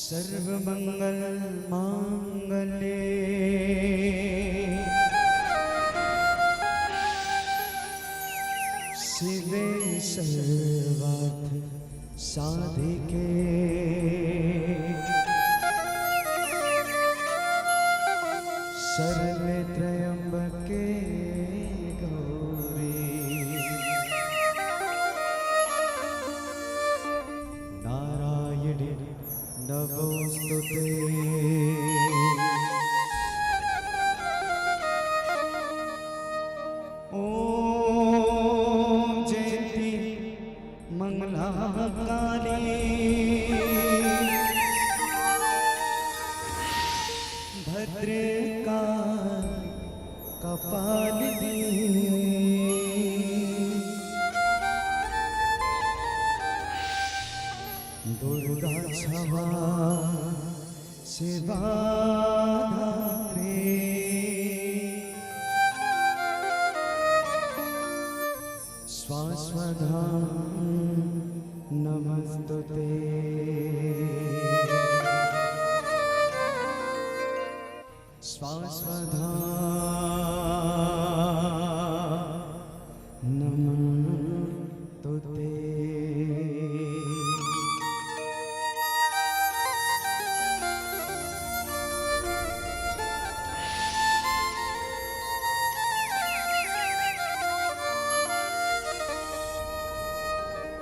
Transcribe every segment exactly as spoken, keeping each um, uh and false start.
सर्वमंगल मांगल्ये शिवे सर्वार्थ साधिके शरण्ये त्र्यंबके गौरी नारायणी नमोस्तुते। ओम जयंती मंगला काली भद्रकाली कपालिनी दुर्गा क्षमा सेवा धात्री स्वास्वधा नमस्तुते। स्वास्वधा नमस्तुते।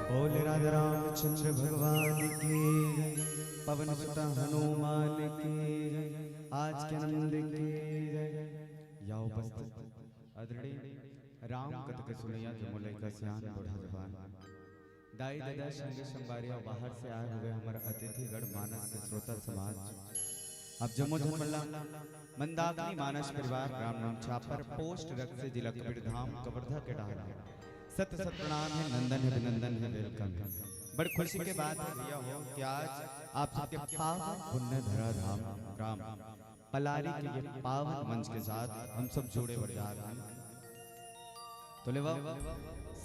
बोल राजा रामचंद्र भगवान की, पवन सुत हनुमान की, आज के नंद की। या उपस्थित आदरणीय राम कथा के सुनैया जम्मो लइका सियान बूढ़ा जवान, दाई ददा संगी संगवारी अउ बाहर से आए हुए हमर अतिथिगण मानस के श्रोता समाज, आप जम्मो झन मन ला मंदाकिनी मानस परिवार रामनाम छापर पोस्ट रक्से जिला कबीरधाम कवर्धा के डहार सत सत प्रणाम हे, नंदन हे, अभिनंदन हे, welcome हे। बड़ खुशी के बात हे भैया हो कि आज आप सबके पावन पुण्य धरा धाम ग्राम पलारी के ये पावन मंच के साथ हम सब जुड़े बर जा रहे हैं। तो लेवा,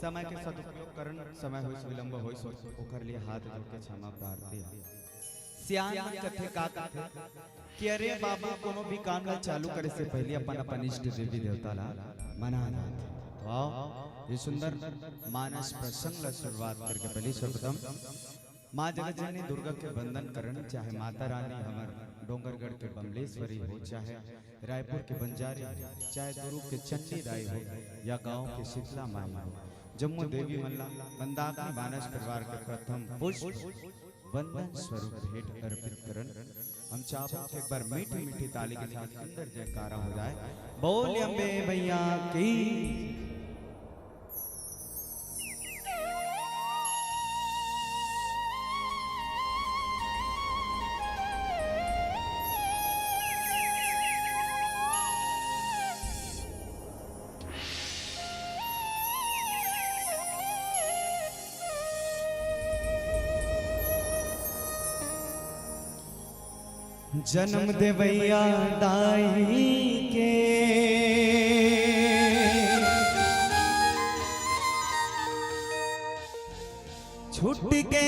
समय के सदुपयोग करन, समय होइस विलंब होइस, ओकर लिए हाथ जोड़ के क्षमा प्रार्थी हे। सियान मन कथे का कथे कि अरे बाबू, कोनो भी काम ला चालू करे से पहले अपन, अपन इष्ट देवी देवता ला मना जाथे। तो आओ, ये सुंदर मानस प्रसंग ला शुरुआत करके पहले सर्वप्रथम माँ जगत जननी दुर्गा के वंदन करन, चाहे माता रानी हमर डोंगरगढ़ के बमलेश्वरी हो, चाहे रायपुर के बंजारी हो, चाहे दुर्ग के चंडी दाई हो, या गांव के शीतला माई हो, जम्मो देवी मन ला मंदाकिनी मानस परिवार के प्रथम पुष्प वंदन स्वरूप भेंट अर्पित करन। हम चाहबो कि एक बार मीठी मीठी ताली के साथ सुंदर जयकारा हो जाए। बोल अम्बे मैया की। जन्म देवैया दाई के छूट के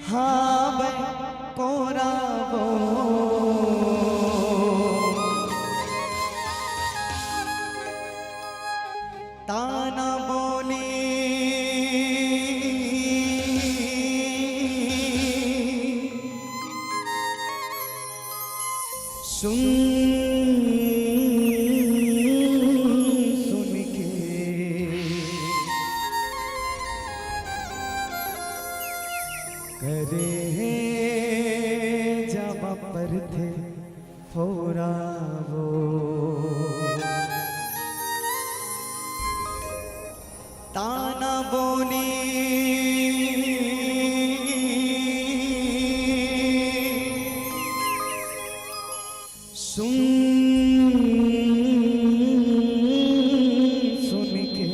हावय कोरा वो। ताना बोली सुन सुन के करे हे जब परथे फोरा वो। ताना बोली सुन सुन के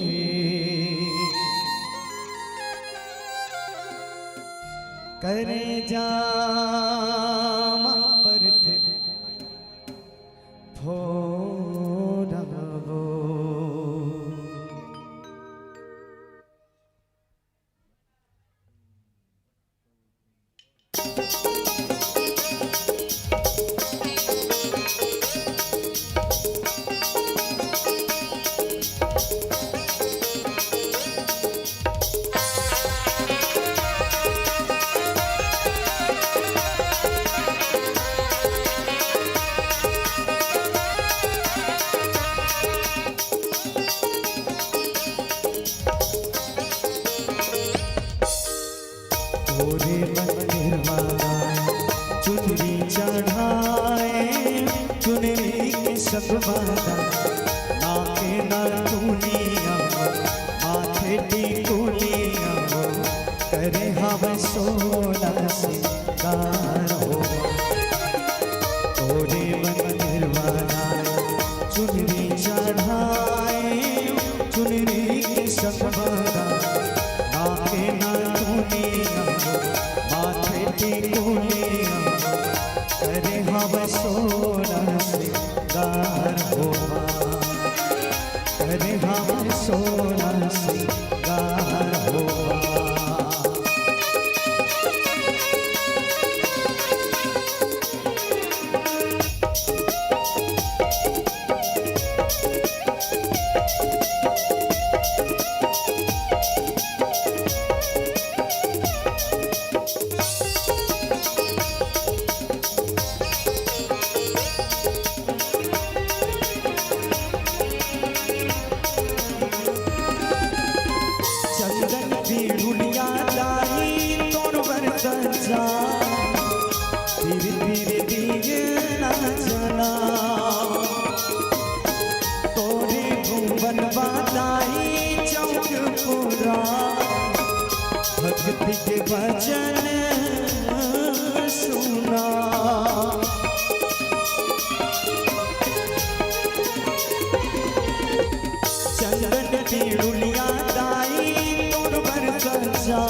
करे जामा परथे फोरा वो। टुनिया, माथे टिकुलिया, करे हवै सोलह सिंगार हो। तोरे मंदिर वाला चुनरी चढ़ाए, चुनरी के संग बना, नाके ना टुनिया, माथे टिकुलिया, करे हवै सोलह सिंगार हो। करे हवै सोलह सिंगार हो। चंदन बिरुलिया दाई तोर बर सजा, धीरे धीरे दिए ना चला। तोरे भुवन दाई चौक पूरा, भक्ति के भजन सुना। चंदन बिरुलिया दाई तोर बर सजा,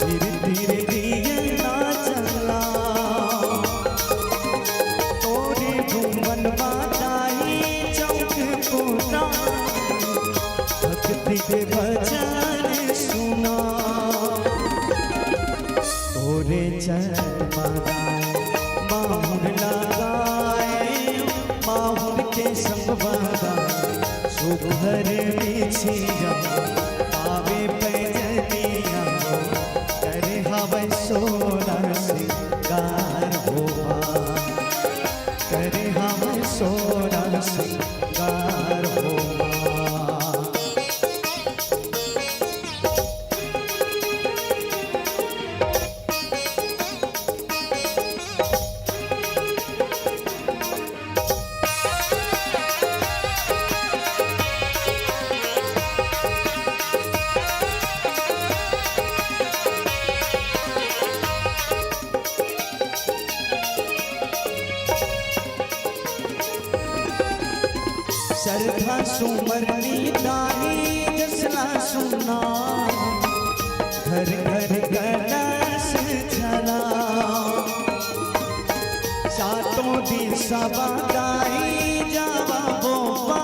धीरे धीरे दिए ना चला। तोरे घूमन दाई चौक पूरा, भक्ति के भजन सुना। तोरे चरण मांगाए, माहुर लगाए, माहुर के संग बंधाए, सुघर बिछिया, पावे पैजनिया, करे हवै सोलह सिंगार हो। करे हवै सोलह सिंगार हो। श्रद्धा सुमरनी दाई जसना सुना, घर घर कलश चला। सातों दिशा दाई जावा बोपा,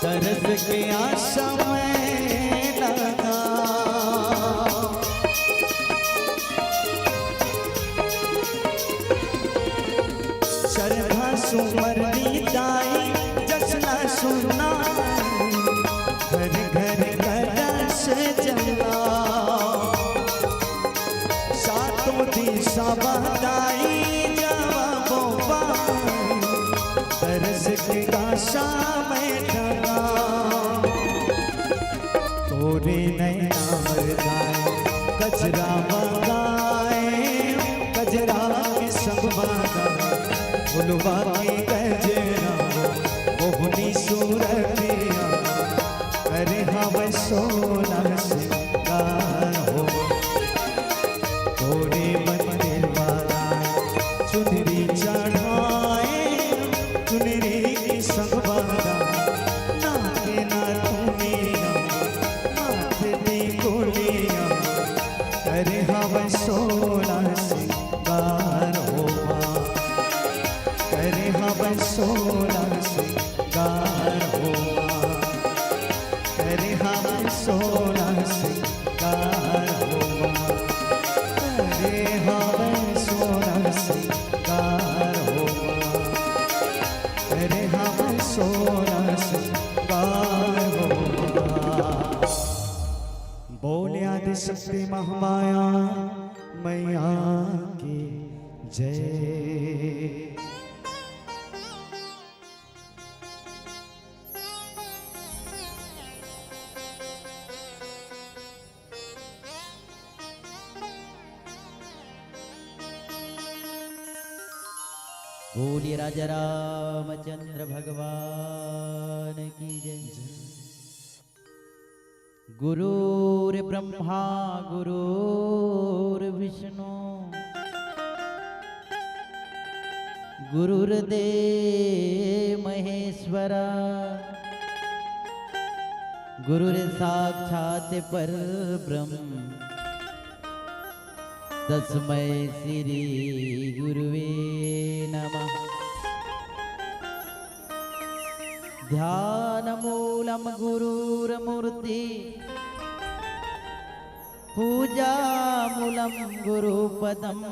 दरस के आशा में लगा। श्रद्धा सुमरनी दाई जसना सुना, घर घर कलश जला। सातों दिशा बताई जावा बोपा, दरस के आशा में लगा। तोरे नैना मरदाए, कजरा मंगाए, कजरा के संग बांधा, फुलवा के गजरा, मोहनी सूरतिया, करे हवै सोलह सिंगार हो। तोरे मंदिर वाला चुनरी चढ़ाए, चुनरी के संग बांधा, नाके ना टुनिया, माथे टिकुलिया, करे हवै सोलह सिंगार हो। करे हवै सोलह सिंगार हो। करे हवै सोलह सिंगार हो। करे हवै सोलह सिंगार हो। करे हवै सोलह सिंगार हो। बोले आदिशक्ति महामाया मैया की जय। बोलिए राजा रामचंद्र भगवान। की जय। गुरुर्ब्रह्मा गुरुर्विष्णु गुरुर्देव महेश्वरा, गुरुर्साक्षात् परब्रह्म, तस्मै श्री गुरुवे नमः। ध्यानमूलं गुरुर्मूर्ति, पूजामूलं गुरुपदम्,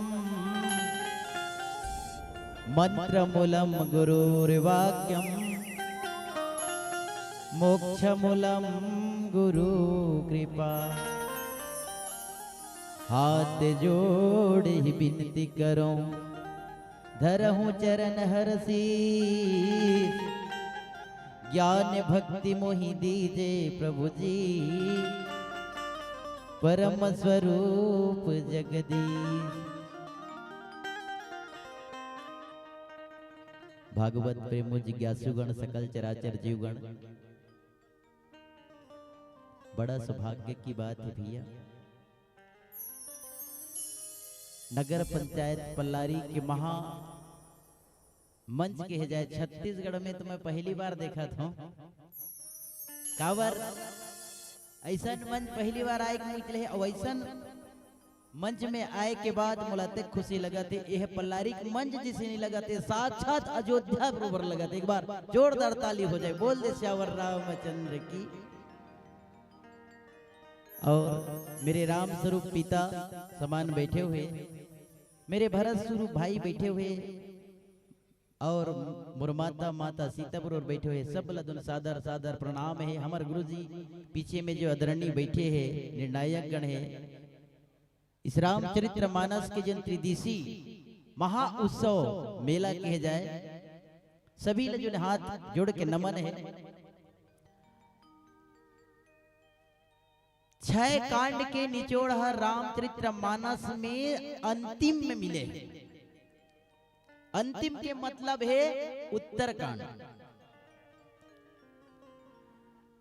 मन्त्रमूलं गुरुर्वाक्यम्, मोक्षमूलं गुरुकृपा। हाथ जोड़ ही बिनती करौं, धरहूँ चरण हर शीश। ज्ञान भक्ति मोहि दीजे प्रभु जी, परम स्वरूप जगदीश। भागवत प्रेमो जिज्ञासुगण, सकल चराचर जीवगण, बड़ा सौभाग्य की बात है भैया। नगर पंचायत पल्लारी के महा मंच के हे जाए, छत्तीसगढ़ में तो मैं पहली बार देखा था। काबर ऐसन मंच पहली बार आए के मिले हे, और ऐसन मंच में आए के बाद मोला अतेक खुशी लगत हे। यह पल्लारी के मंच जैसे नहीं लगत हे, साक्षात अयोध्या बरोबर लगत हे। एक बार जोरदार ताली हो जाए, बोल दे सियावर रामचंद्र की। और मेरे राम स्वरूप पिता समान बैठे हुए, मेरे भरत स्वरूप भाई बैठे हुए, और मोर माता, माता सीतापुर और बैठे हुए सब ला दुन सादर सादर प्रणाम हे। हमर गुरुजी पीछे में जो आदरणीय बैठे हे, निर्णायक गण हे, इस रामचरित्र मानस के जन त्रिदिशी महाउत्सव मेला कहे जाए, सभी ला जो हाथ जोड़ के नमन हे। छह कांड के निचोड़ ह रामचरित्र मानस में अंतिम में मिले हे। अंतिम के मतलब हे उत्तरकांड।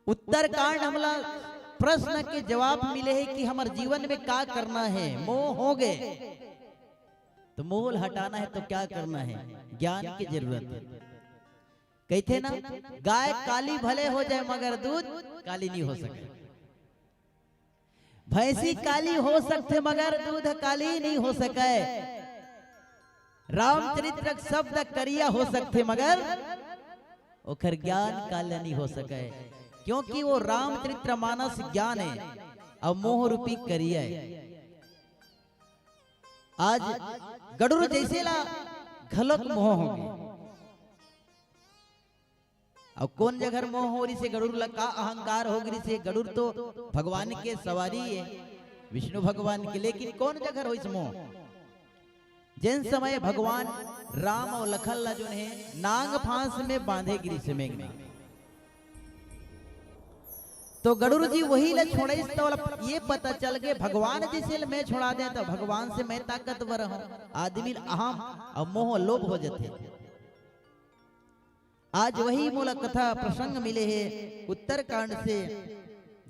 उत्तरकांड हमला प्रश्न के जवाब मिले हे कि हमर जीवन में का करना हे। मोह हो गए तो मोह ल हटाना हे तो क्या करना हे? ज्ञान की जरूरत हे। कहिथे ना, गाय काली भले हो जाए मगर दूध काली नहीं हो सके। भैंसी काली हो सकथे मगर दूध काली नहीं हो सके। रामचरित्र शब्द करिया हो सकथे मगर ओखर ज्ञान काला नहीं हो सके, क्योंकि वो रामचरित्र मानस ज्ञान हे और मोह रूपी करिया हे। आज गड़ुर जैसे ला घलोक मोह होगे। अब कौन जगह मोह हो रही से गड़ुर ला, का अहंकार हो गई से? गड़ुर तो भगवान के सवारी हे, विष्णु भगवान के, लेकिन कौन जगह होइस मोह? जेन समय भगवान राम और लखन ला जोन हे नांग फांस में बांधे गिरिस मेघनाथ, तो गड़ुर जी वही ला छोड़ाइस, तो ये पता चल गए भगवान जी से मैं छोड़ा दे तो भगवान से मैं ताकतवर हूँ, आदमी ला अहम और मोह लोभ हो जाते। आज वही मोला कथा प्रसंग मिले हे उत्तरकांड से,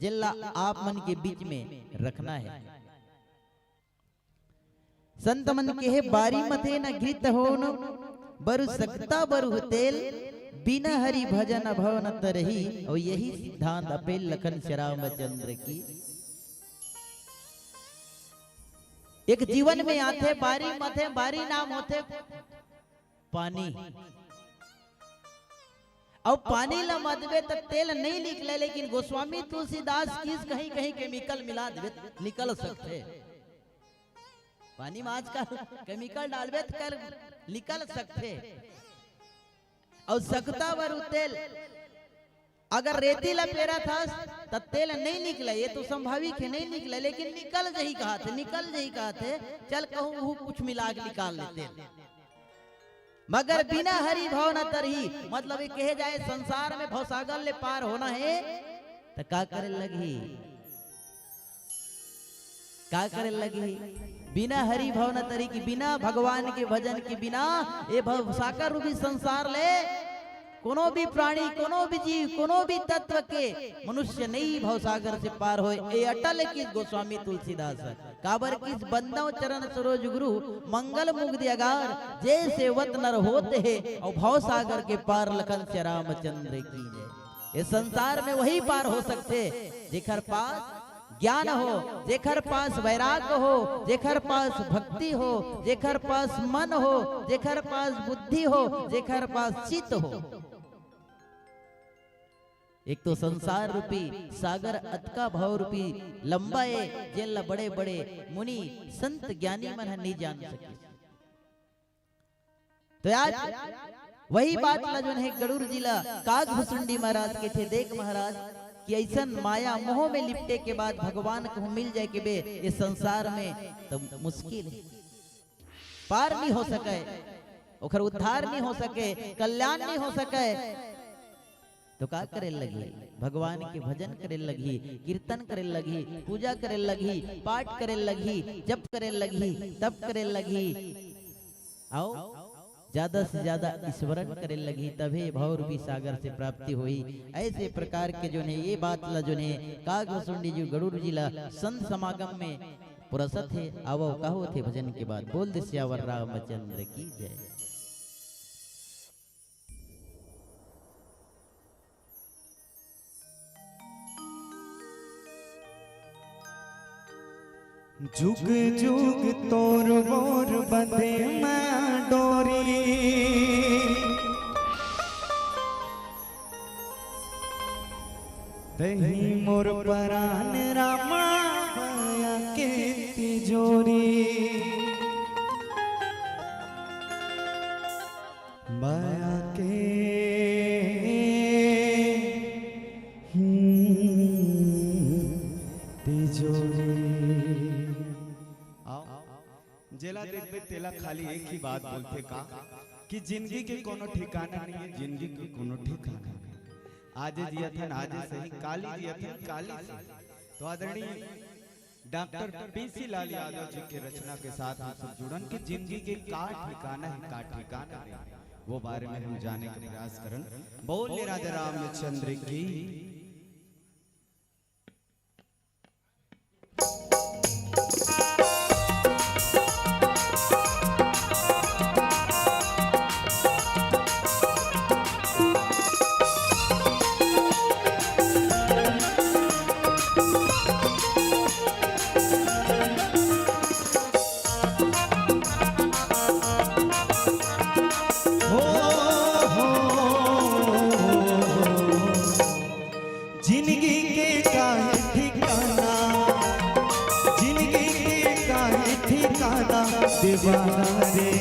जेला आप मन के बीच में रखना हे। संत मन के हे, बारी मथे न घृत होन, बरु सकता बरु तेल, बिना हरि भजन भव न तरही। और यही सिद्धांत अपेल लखन श्याम रामचंद्र की। एक जीवन में आथे, बारी मथे, बारी नाम होथे पानी। अउ पानी ला मदबे त तेल नहीं निकले, लेकिन गोस्वामी तुलसीदास किस कहीं कहीं केमिकल मिला देबे त निकल सकथे। पानी में आजकल केमिकल डालबे त कर निकल सकथे। अउ सकता बरु तेल, अगर रेती ला पेरत हस त तेल नहीं निकले, ये तो स्वाभाविक हे, नहीं निकले, लेकिन निकल जही कहाथे, निकल जही कहाथे। चल कहूँ वो कुछ मिला के निकाल लेते। मगर बिना हरि भव न तरही, मतलब ये कहे जाए संसार में भवसागर ले पार होना हे त का करे लगही? का करे लगही? बिना हरि भव न तरही की, बिना भगवान के भजन के बिना ये भवसागर रूपी संसार ले कोनो भी प्राणी, कोनो भी जीव, कोनो भी तत्व के मनुष्य नइ भवसागर से पार होय। ए अटल किहिस गोस्वामी तुलसीदास ह। काबर किहिस बंदव चरण सरोज गुरु, मंगल मुग्धि अगार, जे सेवत नर होत हे, अउ भवसागर के पार लखन सिया रामचंद्र की जय। ए संसार में वही पार हो सकथे, जेखर पास ज्ञान हो, जेखर पास वैराग्य हो, जेखर पास भक्ति हो, जेखर पास मन हो, जेखर पास बुद्धि हो, जेखर पास चित्त हो। एक तो संसार रूपी सागर अतका भव रूपी लंबा ए, जेन ला बड़े-बड़े मुनि, संत, ज्ञानी मन ह नइ जान सकिस। तो आज वही बात ला जोन हे गरुड़ जी ला काग भुसुंडी महाराज कहिथे, देख महाराज कि अइसन माया मोह में लिपटे के बाद भगवान कहूँ मिल जाय कहिबे ए संसार में, त मुश्किल हे, पार नइ हो सकय, ओखर उद्धार नइ हो सकय, कल्याण नइ हो सकय। तो का करे लगही? भगवान के भजन करे लगही, कीर्तन करे लगही, पूजा करे लगही, पाठ करे लगही, जप करे लगही, तप करे लगही, अउ ज्यादा से ज्यादा स्मरण करे लगही, तभे भव रूपी सागर से प्राप्ति होही। अइसे प्रकार के जोन हे, ए बात ला जोन हे, काग भुसुंडी जी गरुड़ जी ला संत समागम में पुरसत हे। आवव, का होथे भजन के बाद? बोल दे सियावर रामचंद्र की जय। जुग जुग तोर मोर बंधे मैं डोरी, तहीं मोर परान रामा माया के तिजोरी। माया के, हम्म, तिजोरी। आओ, जेला देखबे तेला खाली एक ही बात बोलथे का, कि जिंदगी के कोनो ठिकाना नइ हे, जिंदगी के कोनो ठिकाना नइ हे। आजे जियत हन, आजे सही, काली जियत हन, काली सही। तो आदरणीय डॉक्टर पीसी लाल यादव जी के रचना के साथ हम सब जुड़न कि जिंदगी के का ठिकाना हे, का ठिकाना नइ हे, वो बारे में हम जाने के प्रयास करन। बोलिए राजा रामचंद्र की। हो, हो, जिंदगी के काहे ठिकाना, जिंदगी के काहे ठिकाना, दीवाना रे।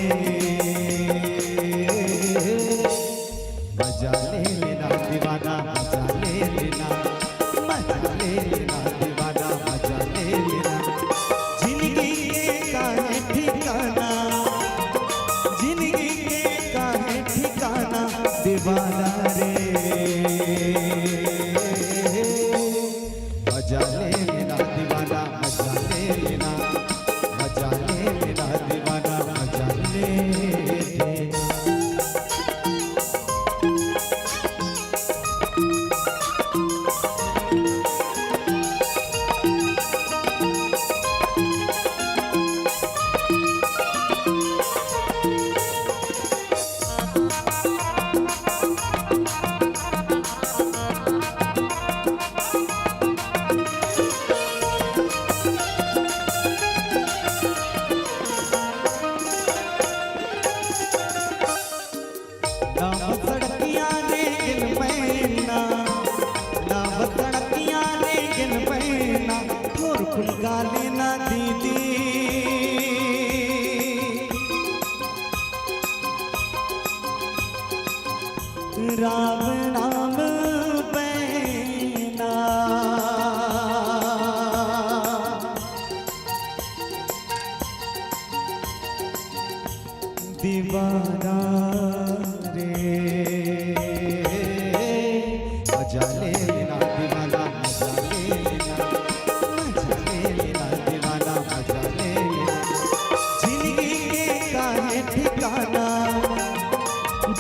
मजा ले लेना दीवाना, मजा ले लेना, मजा ले लेना दीवाना, मजा ले लेना। जिंदगी के काहे ठिकाना, जिंदगी के काहे ठिकाना, दीवाना रे। मजा ले लेना दीवाना, मजा ले लेना, मजा ले लेना दीवाना, मजा ले लेना। नाम सड़कियां रेंगेन पैना, नाम सड़कियां रेंगेन पैना, मोर कुन गाले ना दीदी। राम नाम पैना। दीवाना रे, मजा ले लेना दीवाना, मजा ले लेना, मजा ले लेना दीवाना, मजा ले लेना। जिंदगी के काहे ठिकाना,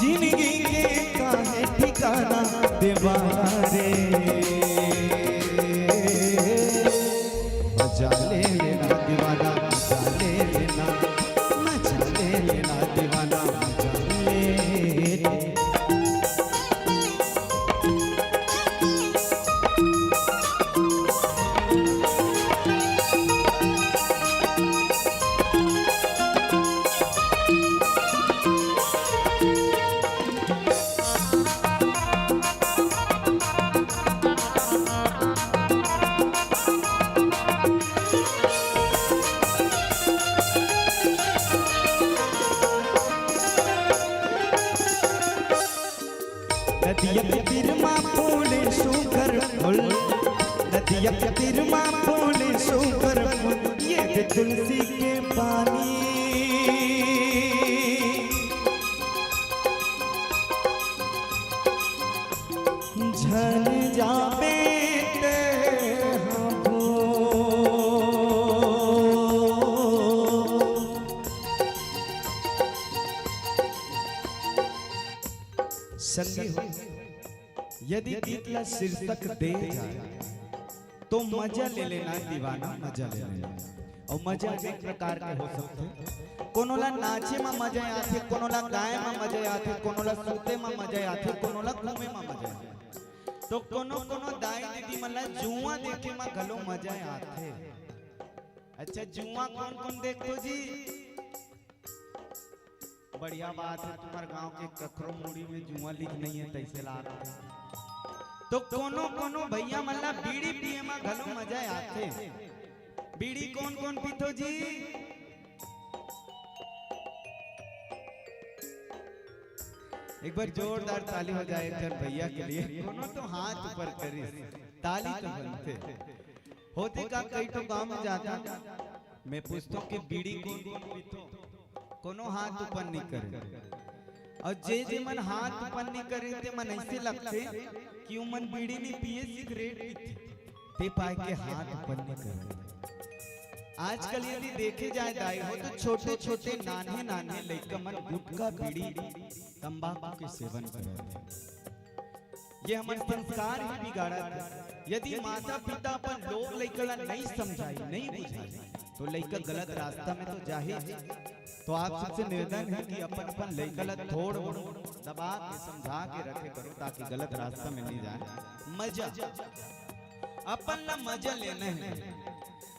जिंदगी के काहे रे, मजा ले लेना दीवाना, मजा ले लेना, मजा ले लेना दीवाना, मजा ले। नदिया के तीर मा फूले सुघर फूल, नदिया के तीर मा फूले सुघर फूल, ये दे तुलसी के पानी। झन जाबे ते हा भूल। संगी हो, यदि गीत ला शीर्षक दे जाए, तो मजा ले लेना दीवाना, मजा ले लेना। अउ मजा अनेक प्रकार के हो सकथे। कोनो ला नाचे म मजा आथे, कोनो ला गाए म मजा आथे, कोनो ला सूते म मजा आथे, कोनो ला घूमे म मजा आथे। तो कोनो कोनो दाई दीदी मन ला जुआ देखे म घलो मजा आथे। अच्छा, जुआ कोन कोन देखथो जी? बढ़िया बात हे, तुम्हर गांव के कखरो मुड़ी में जुआ लिख नइ हे, तइसे लागथे। तो कोनो कोनो भइया मन ला बीड़ी पिए म घलो मजा आथे। बीड़ी कोन कोन पीथो जी? एक बार जोरदार ताली हो जाए एक झन भइया के लिए। कोनो तो हाथ ऊपर करिस, ताली तो बनथे। होथे का, कई ठो गांव में जाथन, मैं पूछथों कि बीड़ी कोन कोन पीथो, कोनो हाथ ऊपर नइ करे। अउ जे जे मन हाथ ऊपर नइ करे, ते मन अइसे लगथे कि ओ मन बीड़ी नइ पिए, सिगरेट पीथे, ते पाय के हाथ ऊपर नइ करे। आजकल यदि देखे जाए दाई हो, तो छोटे-छोटे, नान्हे-नान्हे लइका मन गुटखा, बीड़ी, तंबाकू के सेवन करत हे। ये हमर संस्कार ही बिगाड़त हे। यदि माता-पिता अपन लोग लइका ला नइ समझाही, नइ बुझाही, तो लइका गलत रास्ता में तो जाही। तो आप सबसे निवेदन हे कि अपन अपन लइका ला थोड़ बहुत दबा के, समझा के रखे करो, ताकि गलत रास्ता में नइ जाए। मजा, अपन ला मजा लेना हे।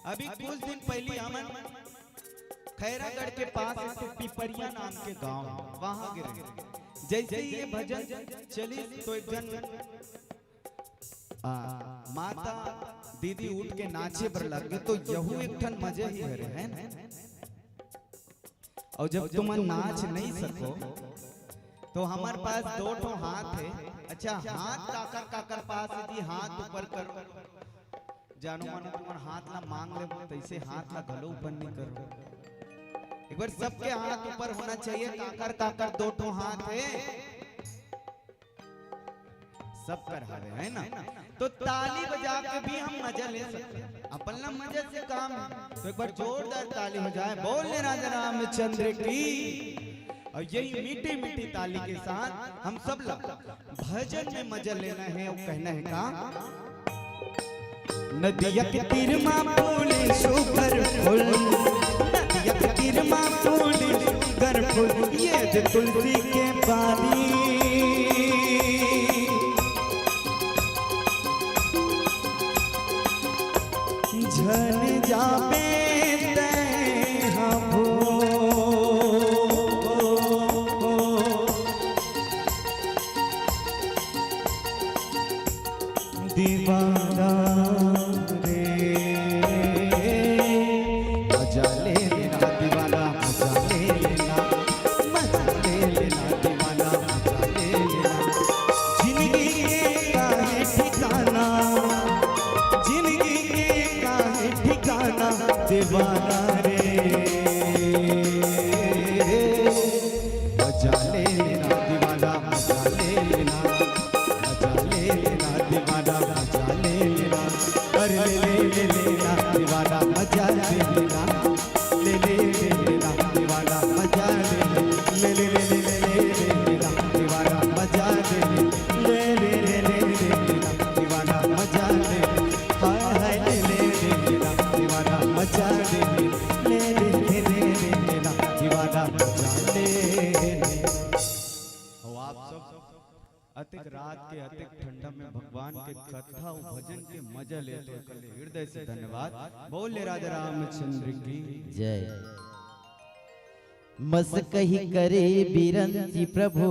अभी कुछ दिन पहिली हमन खैरागढ़ के पास एक ठो पिपरिया नाम के गांव हे, वहां गे रहेन। जइसे ही ये भजन चलिस तो एक झन, आ, माता दीदी उठ के नाचे बर लग गे, तो यहू एक ठन मजा ही हरे, है ना? अउ जब तुमन नाच नइ सको, तो हमर पास दो ठो हाथ हे। अच्छा, हाथ काकर काकर पास हे जी, हाथ ऊपर करो। जानू मानू, तुमन हाथ ला मांग लेबो, तइसे हाथ ला घलो ऊपर नइ करो। एक बार सबके हाथ ऊपर होना चाहिए। काकर काकर दो ठो हाथ हे, सबकर हवे, है ना? तो ताली बजा के भी हम मजा ले सकते हैं, अपन ला मजा से काम है। तो एक बार जोरदार ताली हो जाए, बोल ले राजा रामचंद्र की। अउ यही मीठी मीठी ताली के साथ हम सब ला भजन में मजा लेना हे अउ कहना हे का? नदिया के तीर मा फूले सुघर फूल, नदिया के तीर मा फूले सुघर फूल, ये दे तुलसी के पानी। झन जाबे तैं हा भूल। दीवाना रे, मजा ले लेना दीवाना, मजा ले लेना, मजा ले लेना दीवाना, मजा ले लेना। जिंदगी के काहे ठिकाना, जिंदगी के काहे ठिकाना दीवाना रे। मजा ले लेना दीवाना, मजा ले लेना, मजा ले लेना दीवाना, मजा ले लेना। अरे ले ले ले लेना दीवाना, मजा ले लेना। ले ले ले लेना दीवाना, मजा ले ले। ले ले ले ले ले ले लेना दीवाना, मजा ले ले। ले ले ले ले ले कथा अउ भजन के मजा लेत हो, एकर ले हृदय से धन्यवाद। बोले राजा रामचंद्र की जय। मसकही करे बिरंची प्रभु,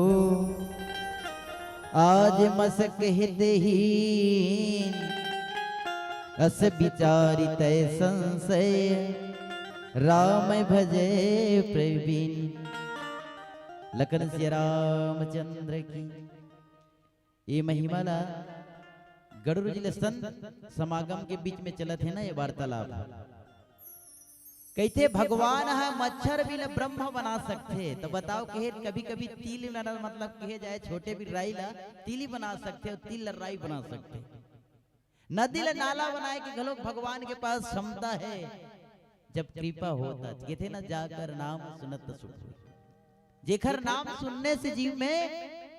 आज मसकहि तेहि अस बिचारि तय संसय, राम भजे प्रवीण। लखन सिया रामचंद्र की। ये महिमा ला गरुड़ जी ले संत समागम के बीच में चलत हे ना, ये वार्तालाप। कहिथे भगवान ह मच्छर भी ल ब्रह्म बना सकथे। तो बताओ कि कभी-कभी तिल ल, मतलब कहे जाए छोटे भी राई ला तिली बना सकथे अउ तिल ल राई बना सकथे। नदी ल नाला बनाए के घलोक भगवान के पास क्षमता हे। जब कृपा होता, कहिथे ना, जाकर नाम सुनत सुख होई। जेखर नाम सुनने से जीव में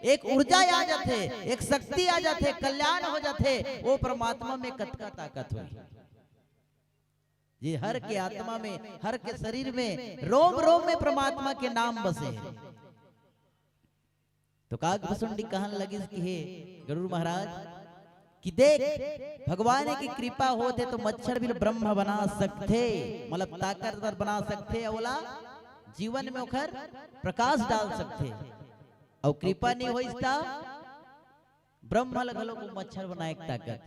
एक ऊर्जा आ जाथे, एक शक्ति आ जाथे, कल्याण हो जाथे, वो परमात्मा में कतका ताकत होही। जे हर के आत्मा में, हर के शरीर में, रोम रोम में परमात्मा के नाम बसे हे। तो काग भसुंडी कहन लगिस कि हे गरुड़ महाराज, कि देख, भगवान के कृपा होथे तो मच्छर भी ब्रह्म बना सकथे, मतलब ताकतवर बना सकथे, अउ ओला जीवन में ओखर प्रकाश डाल सकथे। अउ कृपा नहीं होइस त ब्रह्म ल घलो को मच्छर बनाए के ताकत।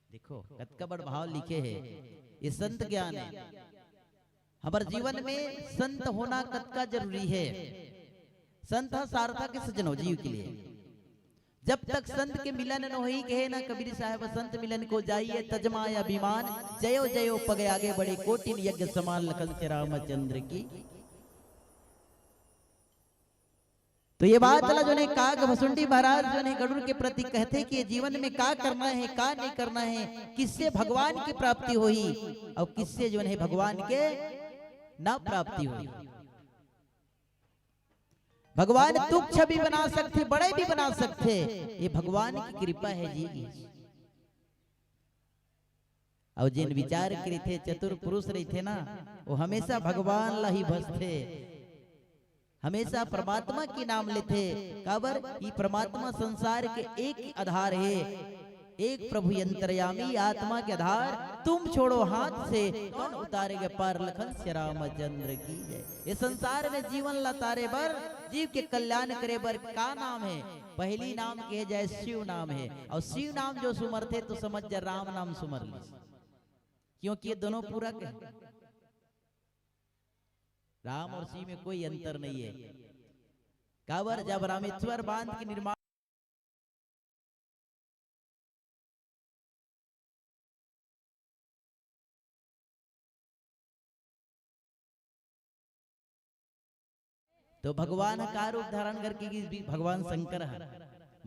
देखो, कतका बड़ भाव लिखे हे, ये संत ज्ञान हे। हमर जीवन में संत होना कतका जरूरी हे। संत ह सार्थक हे सज्जनो जीव के लिए। जब तक संत के मिलन न होही, कहे ना कबीर साहब, "संत मिलन को जाइए तजमाय अभिमान, जयो जयो पग आगे बढ़े कोटिन यज्ञ समान।" लखन सिया रामचंद्र की। तो ये बात ला जोन हे काग भसुंडी महाराज जोन हे गरुड़ के प्रति कहथे कि ये जीवन में का करना हे, का नहीं करना हे, किससे भगवान की प्राप्ति होही अउ किससे जोन हे भगवान के ना प्राप्ति होही। भगवान तुच्छ भी बना सकथे, बड़े भी बना सकथे, ये भगवान की कृपा हे जी। अउ जेन विचार करथे, चतुर पुरुष रहिथे ना, वो हमेशा भगवान ला ही भजथे, हमेशा परमात्मा के नाम लेथे। काबर? ई परमात्मा संसार के एक ही आधार हे, एक प्रभु अंतर्यामी आत्मा के आधार। तुम छोड़ो हाथ से, कौन उतारेगा पार? लखन सिया रामचंद्र की जय। ये संसार में जीवन ला तारे बर, जीव के कल्याण करे बर का नाम हे? पहली नाम कहे जाए शिव नाम हे, अउ शिव नाम जो सुमरथे तो समझ जा राम नाम सुमर लिस, क्योंकि ये दोनों पूरक हे। राम अउ शिव में कोई अंतर नहीं हे। काबर? जब रामेश्वर बांध के निर्माण तो भगवान ह का रूप धारण करके गिस? भगवान शंकर ह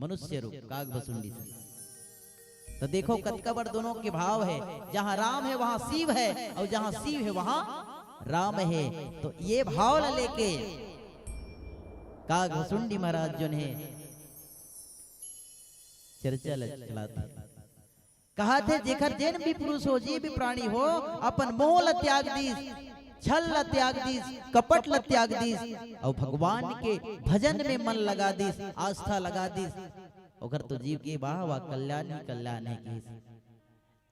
मनुष्य रूप, काग भसुंडी से। तो देखो कतका बड़ दोनों के भाव हे, जहाँ राम हे वहाँ शिव हे अउ जहाँ शिव हे वहाँ राम हे। तो ये भाव ला लेके काग भसुंडी महाराज जोन हे चर्चा ल चलाथे। कहाथे, जेखर जेन भी पुरुष हो, जे भी प्राणी हो, अपन मोह ल त्याग दिस, छल ल त्याग दिस, कपट ल त्याग दिस, अउ भगवान के भजन में मन लगा दिस, आस्था लगा दिस, ओकर तो जीव के वाह वाह, कल्याण ही कल्याण हे कहिस।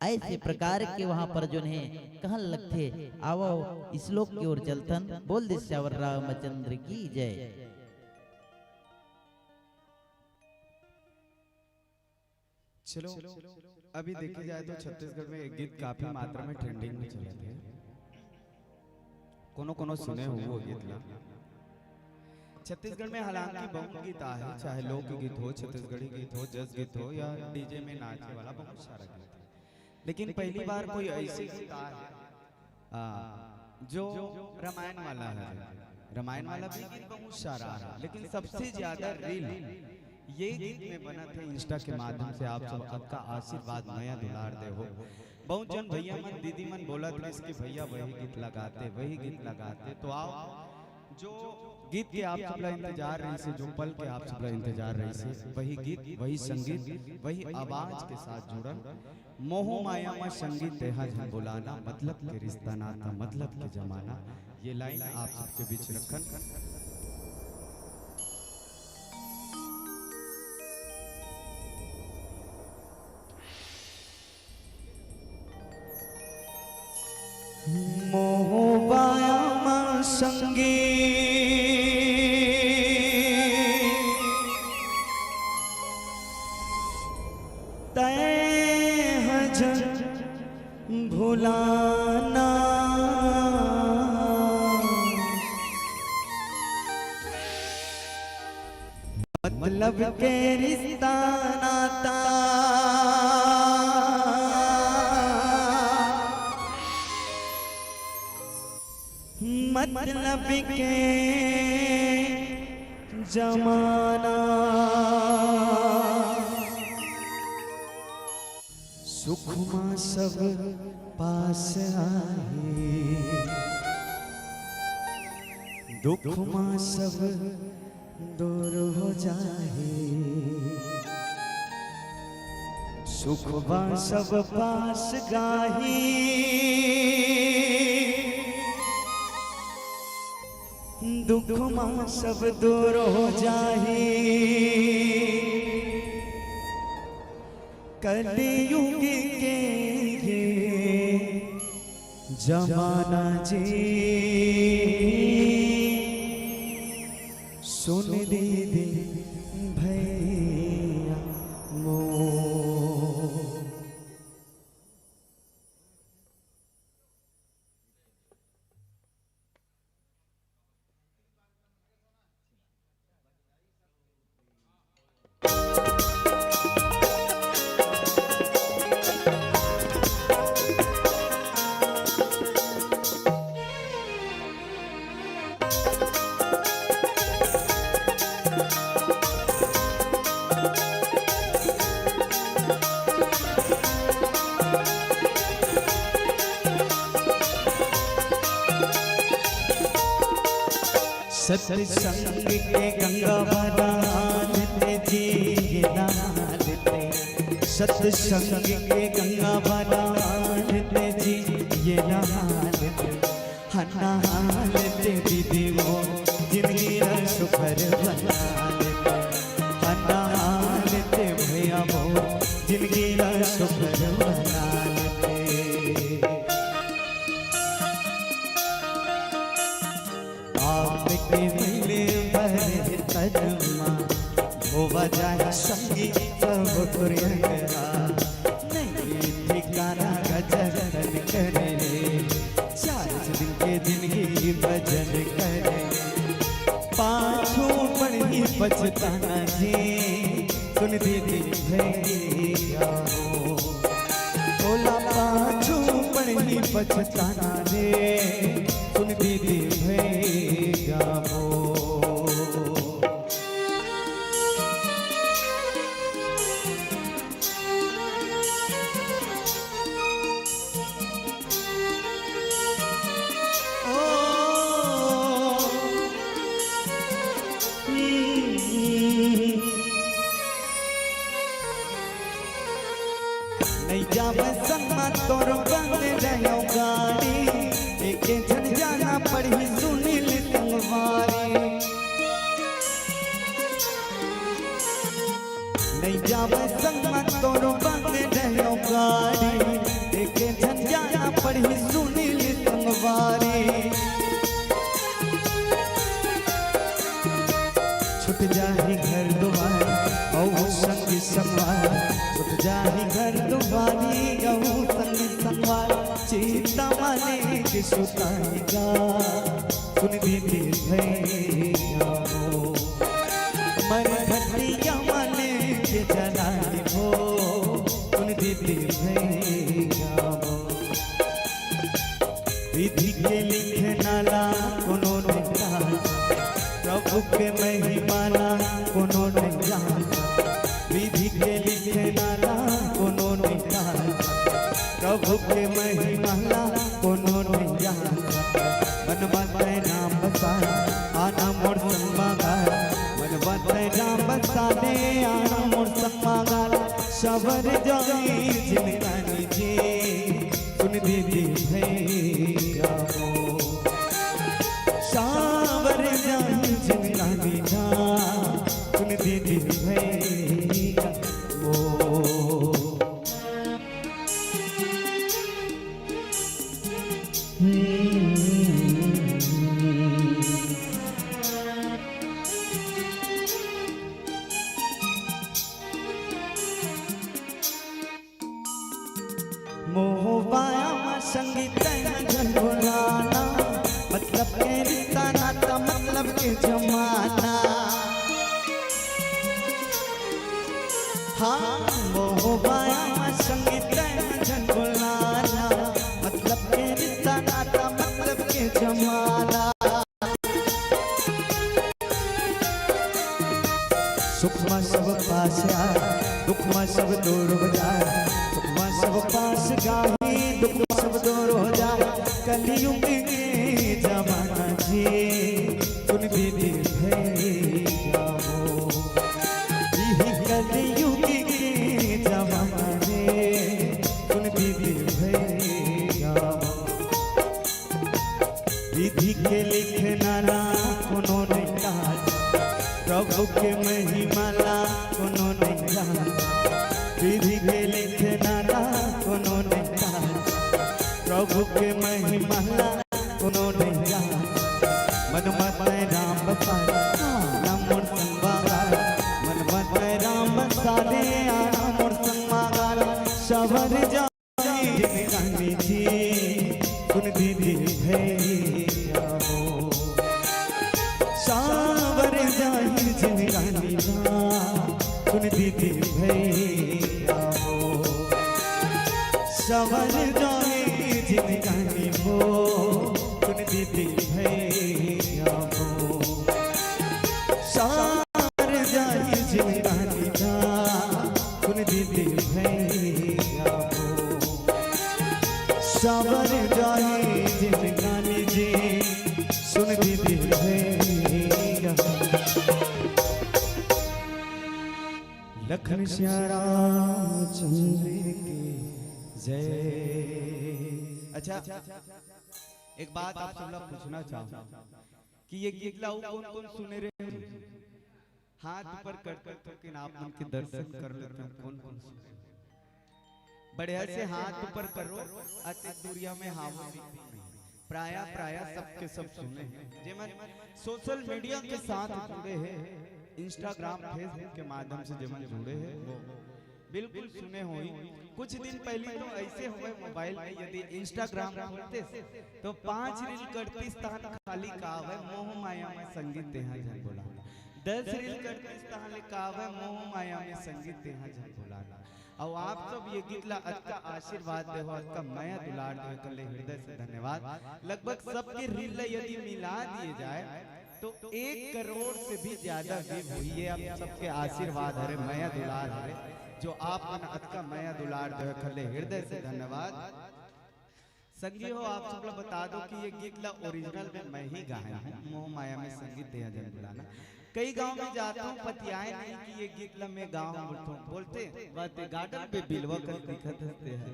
ऐसे प्रकार के वहां पर जोन हे कहन लगथे। आवो श्लोक की ओर चलथन। बोल दे सियावर रामचंद्र की जय। चलो, अभी देखे जाए तो छत्तीसगढ़ में एक गीत काफी मात्रा में ट्रेंडिंग में चलत हे। कोनो कोनो सुने हो वो गीत ला। छत्तीसगढ़ में हालांकि बहुत गीत आहे, चाहे लोकगीत हो, छत्तीसगढ़ी गीत हो, जस गीत हो या डीजे में नाचे वाला बहुत सारा गीत है, लेकिन पहली बार कोई ऐसे गीत आहे, आ, जो रामायण वाला है। रामायण वाला भी गीत बहुत सारा है, लेकिन सबसे ज्यादा रील ये गीत में बनत हे। इंस्टा के माध्यम से आप सब अतका आशीर्वाद, मया दुलार दे हो। बहुत जन भैया मन, दीदी मन बोलत रहिस कि भैया वही गीत लगाते, वही गीत लगाते। तो आओ, जो गीत के आप सब ला इंतजार रहिस हे, जो पल के आप सब ला इंतजार रहिस हे, वही गीत, वही संगीत, वही आवाज के साथ जुड़न। मोह माया म संगी तेहा झन बोलाना, मतलब के रिश्ता नाता, मतलब के जमाना। ये लाइन आप सबके बीच रखन। संगी तैं ह झन भुलाना, मतलब के रिश्ता नाता, मतलब के जमाना। सुख मा सब पास आही, दुख मा सब दूर हो जाही। सुख मा सब पास आही, दुख मा सब दूर हो जाही। कलयुग के ये जमाना जी, सुन दीदी भैया मोर। सत्संग के गंगा बहान ते जी ये नहान ते, सत्संग के गंगा बहान ते जी ये नहान ते, हन्ना हाल ते दीदी वो जिंदगी ला सुखर बना लेते, हन्ना हाल ते भैया वो जिंदगी ला सुखर बना लेते। आपके मिले भरे तनमा, होवा जाए संगी सब कुरियंगरा। नहीं ठिकाना गजन करे, चालीस दिन के जिंदगी भजन करे। पाछू पड़ही पछताना जी, सुन दीदी भैया हो। ओला पाछू पड़ही पछताना रे, सुन दीदी भैया हो। ओ, हम्म। नइ जावय संग मा तोर बंद रह्यो गाड़ी, एके झन जाना पड़ही सुनील संगवारी। नइ जावय संग मा तोर बंद रह्यो गाड़ी, एके झन जाना पड़ही सुनील संगवारी। छूट जाही घर दुआर अउ संगी संगवार, छूट जाही घर दुआरी अउ संगी संगवार। चिंता माने के सुताही गा, सुन दीदी भैया हो। मर घटिया माने के जलाई हो, सुन दीदी भैया हो। विधि के लिखना ला कोनो नइ जान, प्रभु के महिमा ला कोनो नइ जान। विधि के लिखना ला कोनो नइ जान, प्रभु के महिमा ला कोनो नइ जान। मनवा तैं नाम बसा, आना मोर संग मा गा। मनवा तैं नाम बसा ले, आना मोर संग मा गा। साँवर जाही जिनगानी जी, सुन दीदी भैया हो। साँवर जाही जिनगानी ना, सुन दीदी भैया हो। हम्म। मोह माया मा संगी तैं ह झन भुलाना, मतलब के रिश्ता नाता, मतलब के जमाना। हाँ, मोह माया मा संगी तैं ह झन भुलाना, मतलब के रिश्ता नाता, मतलब के जमाना। सुख मा सब पास आय, दुख मा सब दूर हो जाय। सुख मा सब पास गाही, दुख मा सब दूर हो जाय। कलयुग के जमाना जी, सुन दीदी भैया हो। इही कलयुग के जमाना रे, सुन दीदी भैया हो। विधि के लिखना ला कोनो नहीं जान, प्रभु के महिमा ला कोनो नहीं जान। विधि के लिखना ला कोनो नहीं जान, प्रभु के महिमा ला कोनो नहीं जान। मन मत राम बसाला, ना मोर संग वाला। मन मत राम बसाले, ना मोर संग वाला। सवर जा जिनगानी जी, सुन दीदी भैया हो। सावर जाही जिनगानी ना, सुन दीदी भैया हो। सावर जाही जिनगानी हो, सुन दीदी भैया हो। सावर जाही जिनगानी ना, सुन दीदी भैया हो। सावर जाही जिनगानी जी, सुन दीदी भैया। लखन सिया रामचंद्र की जय। अच्छा, एक बात आप सब ला पूछना चाहूँ कि ये गीत ला अउ कौन कौन सुने रे? हाथ ऊपर कर कर थोकिन आप मन के दर्शन कर लेते हैं, कौन कौन सुने? बढ़िया से हाथ ऊपर करो, अति दूरिया में हावो नहीं। प्राय प्राय सबके सब सुने हैं। जेमन सोशल मीडिया के साथ जुड़े हैं, Instagram, Facebook के माध्यम से जेमन जुड़े हैं, वो बिल्कुल सुने होही। कुछ दिन पहली तो ऐसे होय, मोबाइल में यदि Instagram खोलते तो पांच रील कटतीस तहान खाली का आवय, मोह माया में संगी तेहा झन भुलाना। दस रील कटतीस तहान ले का आवय, मोह माया में संगी तेहा झन भुलाना। अउ आप सब ये गीत ला अतका आशीर्वाद देहो, अतका मया दुलार देहो, कले हृदय से धन्यवाद। लगभग सबके रील ला यदि मिला दिए जाए तो एक करोड़ से भी ज्यादा view होही। ये आप सबके आशीर्वाद हरे, मया दुलार हरे, जो आप मन अतका मया दुलार देहो, कले हृदय से धन्यवाद। संगी हो, आप सब ला बता दो कि ये गीत ला original में मैं ही गाए हूँ, मोह माया में संगी तेहा झन भुलाना। कई गांव में जाता हूँ, पतियाए नहीं कि ये गीत ला मैं गाऊँ, बोलता हूँ, बोलते, "वाह, ते गार्डन पे बिलवा कस दिखत हस ते ह।"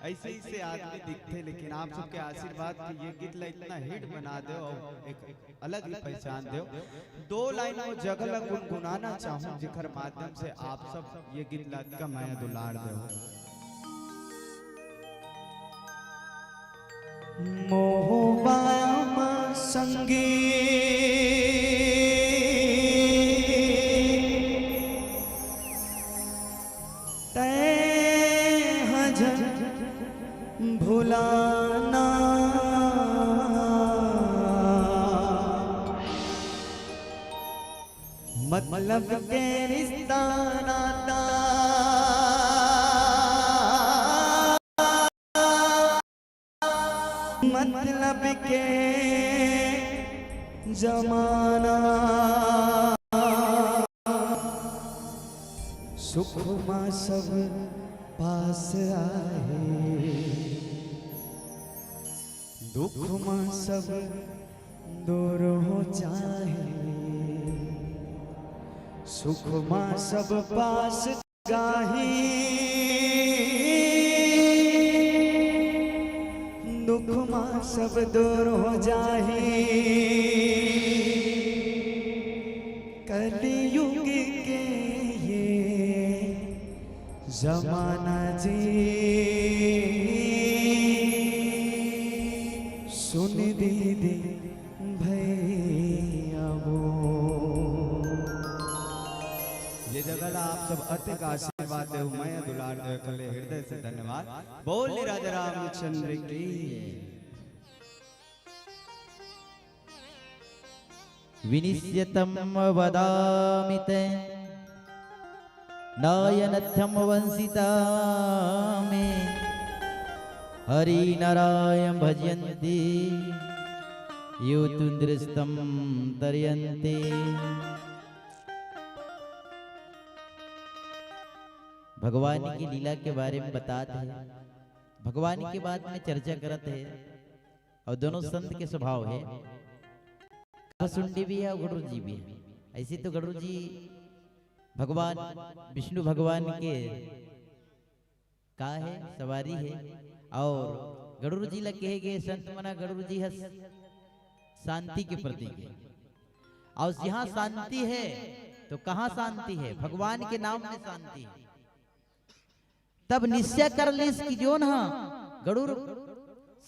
ऐसे ही से आदमी दिखते, लेकिन आप सबके आशीर्वाद कि ये गीत ला इतना hit बना दो और एक अलग ही पहचान दो। दो लाइन वो जगह ला गुनगुनाना चाहूँ, जेकर माध्यम से आप सब ये गीत ला अतका मया दुलार दो। मोह माया मा संगी तैं ह झन भुलाना, मतलब के रिश्ता नाता, मतलब के जमाना। सुख मा सब पास आए, दुख मा सब दूर हो जाए। सुख मा सब पास गाही, दुख मा सब दूर हो जाही। कलयुग के ये जमाना जी, सुन दीदी भैया वो। ये जगह ला आप सब अतिक आशीर्वाद आशीर्वाद देव, मया दुलार देव, कले हृदय से धन्यवाद। बोल राजा रामचंद्र की। विनिश्यतम वदामि ते नयनथम वंसिता मे हरि नारायण भजयंती यो तुंदृष्टम तरयंती। भगवान की लीला के बारे में बतात हे, भगवान के बात में चर्चा करत हे, अउ दोनों संत के स्वभाव हे, काकभसुंडी भी हे अउ गड़ुर जी भी हे। ऐसे तो गड़ुर जी भगवान विष्णु भगवान के का हे, सवारी हे, अउ गड़ुर जी ला कहे गे संत मन ह गड़ुर जी ह शांति के प्रतीक हे। अउ जहाँ शांति हे तो कहाँ शांति हे? भगवान के नाम में शांति हे। तब निश्चय कर लिस कि जोन ह गड़ुर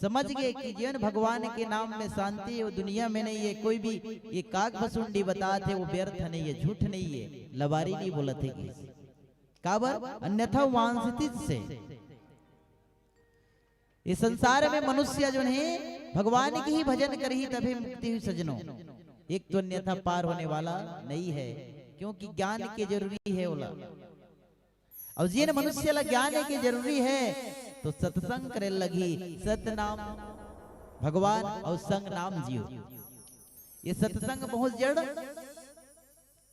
समझ गे कि जोन भगवान के नाम में शांति हे, वो दुनिया में नहीं हे। कोई भी ये काकभसुंडी बतात हे, वो व्यर्थ नहीं हे, झूठ नहीं हे, लबारी नहीं बोलत हे कहिस। काबर? अन्यथा वांछित से ये संसार में मनुष्य जोन हे भगवान के ही भजन करही तभी मुक्ति होही सजनो। एक तो अन्यथा पार होने वाला नहीं हे, क्योंकि ज्ञान के जरूरी हे ओला। अउ जेन मनुष्य ला ज्ञान के जरूरी हे तो सत्संग करे लगही, सतनाम भगवान अउ संग नाम जीव। ये सत्संग बहुत जड़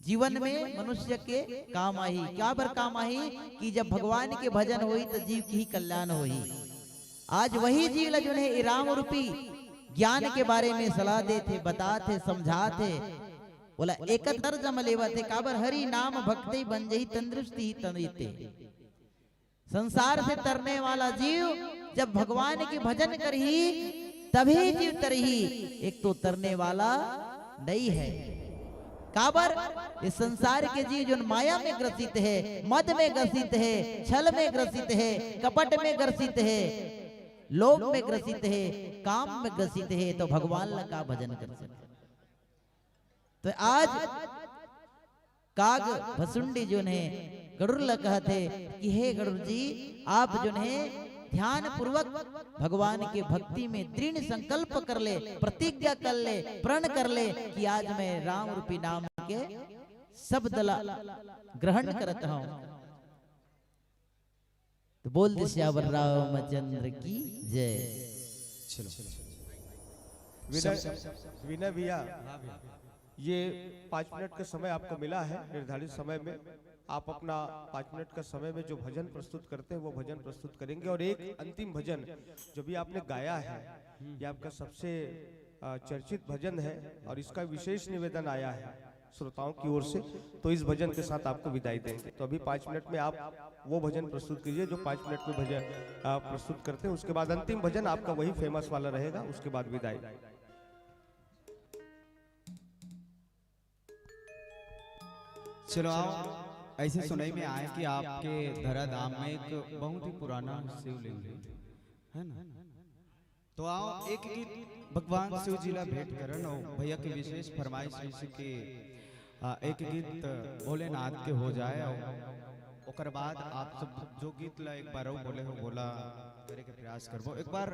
जीवन में मनुष्य के काम आही। काबर काम आही? कि जब भगवान के भजन होही तो जीव के ही कल्याण होही। आज वही जीव ला जोन हे ए राम रूपी ज्ञान के बारे में सलाह देत हे, बतात हे, समझात हे, ओला एकत्र जम लेवत हे। काबर? हरि नाम भक्ति बन जही तंदुरुस्ती ही तंदुरुस्ती। संसार से तरने वाला जीव जब भगवान के भजन करही तभी जीव तरही, एक तो तरने वाला नहीं हे। काबर? ये संसार के जीव जोन माया में ग्रसित हे, मद में ग्रसित हे, छल में ग्रसित हे, कपट में ग्रसित हे, लोभ में ग्रसित हे, काम में ग्रसित हे, तो भगवान ला का भजन कर सकत? तो आज काकभसुंडी जोन हे गड़ुर ला कहत हे कि हे गड़ुर जी, आप जोन हे ध्यान पूर्वक भगवान के भक्ति में दृढ़ संकल्प कर ले, प्रतिज्ञा कर ले, प्रण कर ले कि आज मैं राम रूपी नाम के शब्द ला ग्रहण करत हूँ। तो बोल दे सियावर रामचंद्र की जय। चलो। विनय, विनय भैया, ये पाँच मिनट का समय आपको मिला है, निर्धारित समय में आप अपना पाँच मिनट का समय में जो भजन प्रस्तुत करते हैं, वो भजन प्रस्तुत करेंगे। और एक अंतिम भजन जो भी आपने गाया है, ये आपका सबसे, अ, चर्चित भजन है और इसका विशेष निवेदन आया है श्रोताओं की ओर से, तो इस भजन के साथ आपको विदाई देंगे। तो अभी पाँच मिनट में आप वो भजन प्रस्तुत कीजिए जो पाँच मिनट में भजन, अ, प्रस्तुत करते हैं। उसके बाद अंतिम भजन आपका वही फेमस वाला रहेगा, उसके बाद विदाई। चलो आओ, ऐसे सुनाई में आए कि आपके धराधाम में एक बहुत ही पुराना शिवलिंग है, है ना? तो आओ, एक गीत भगवान शिव जी ला भेंट करन अउ भैया के विशेष फरमाइश रहिस कि, आ, एक गीत भोलेनाथ के हो जाए अउ ओकर बाद आप सब जो गीत ला एक बार अउ बोले हो, वोला करे के प्रयास करबो। एक बार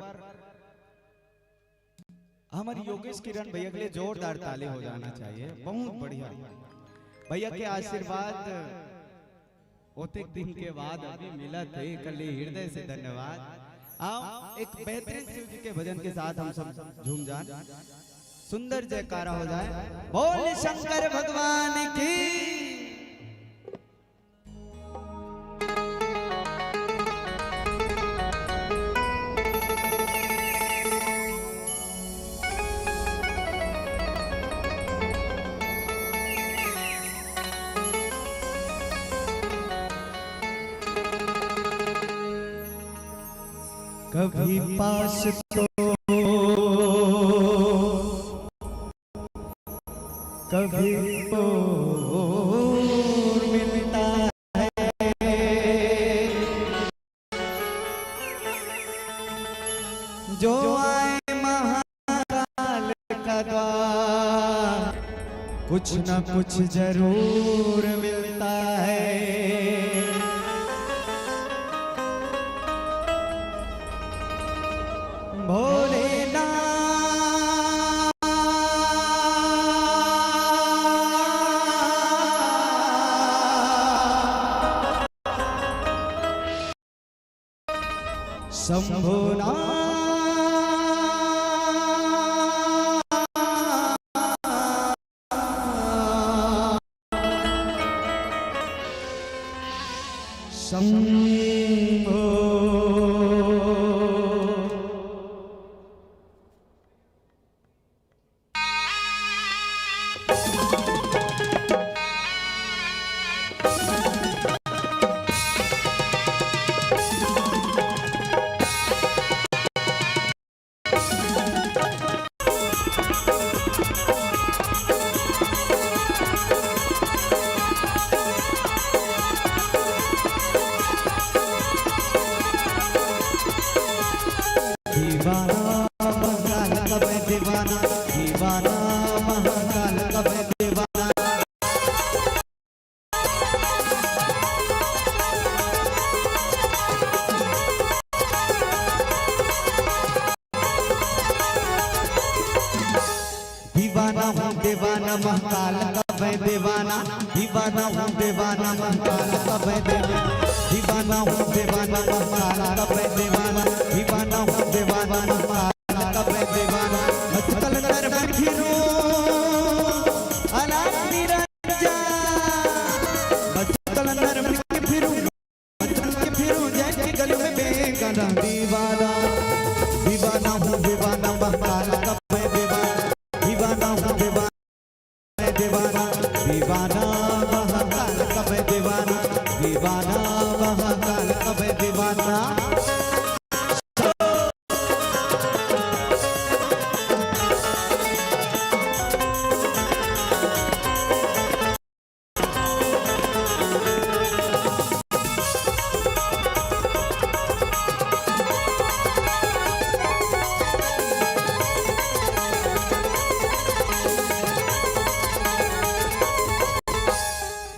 हमर योगेश किरण भैया के लिए जोरदार ताली हो जाना चाहिए। बहुत बढ़िया भैया के आशीर्वाद ओतेक दिन के बाद अभी मिलत हे, एकर लिए हृदय से धन्यवाद। आओ, एक बेहतरीन शिव जी के भजन के साथ हम सब झूम जान, सुंदर जयकारा हो जाए। बोल शंकर भगवान की। कभी पास तो कभी दूर मिलता है, जो आए महाकाल का द्वार, कुछ न कुछ जरूर मिलता है। भोलेनाथ। शंभोनाथ। शंभो। दीवाना महाकाल कबे दीवाना, दीवाना महाकाल कबे दीवाना। दीवाना हूँ दीवाना महाकाल कबे दीवाना, दीवाना हूँ दीवाना महाकाल कबे दीवाना, दीवाना हूँ दीवाना महाकाल कबे दीवाना, दीवाना हूँ दीवाना महाकाल कबे दीवाना। मत कलंदर बन फिरूं अनाथ निरंजन, मत कलंदर बन फिरूं, मत कलंदर बन फिरूं जैसे गल में बेगाना। दीवाना, दीवाना हूँ दीवाना महाकाल कबे दीवाना, दीवाना हूँ दीवाना दीवाना, दीवाना महाकाल कबे दीवाना, दीवाना महाकाल कबे दीवाना।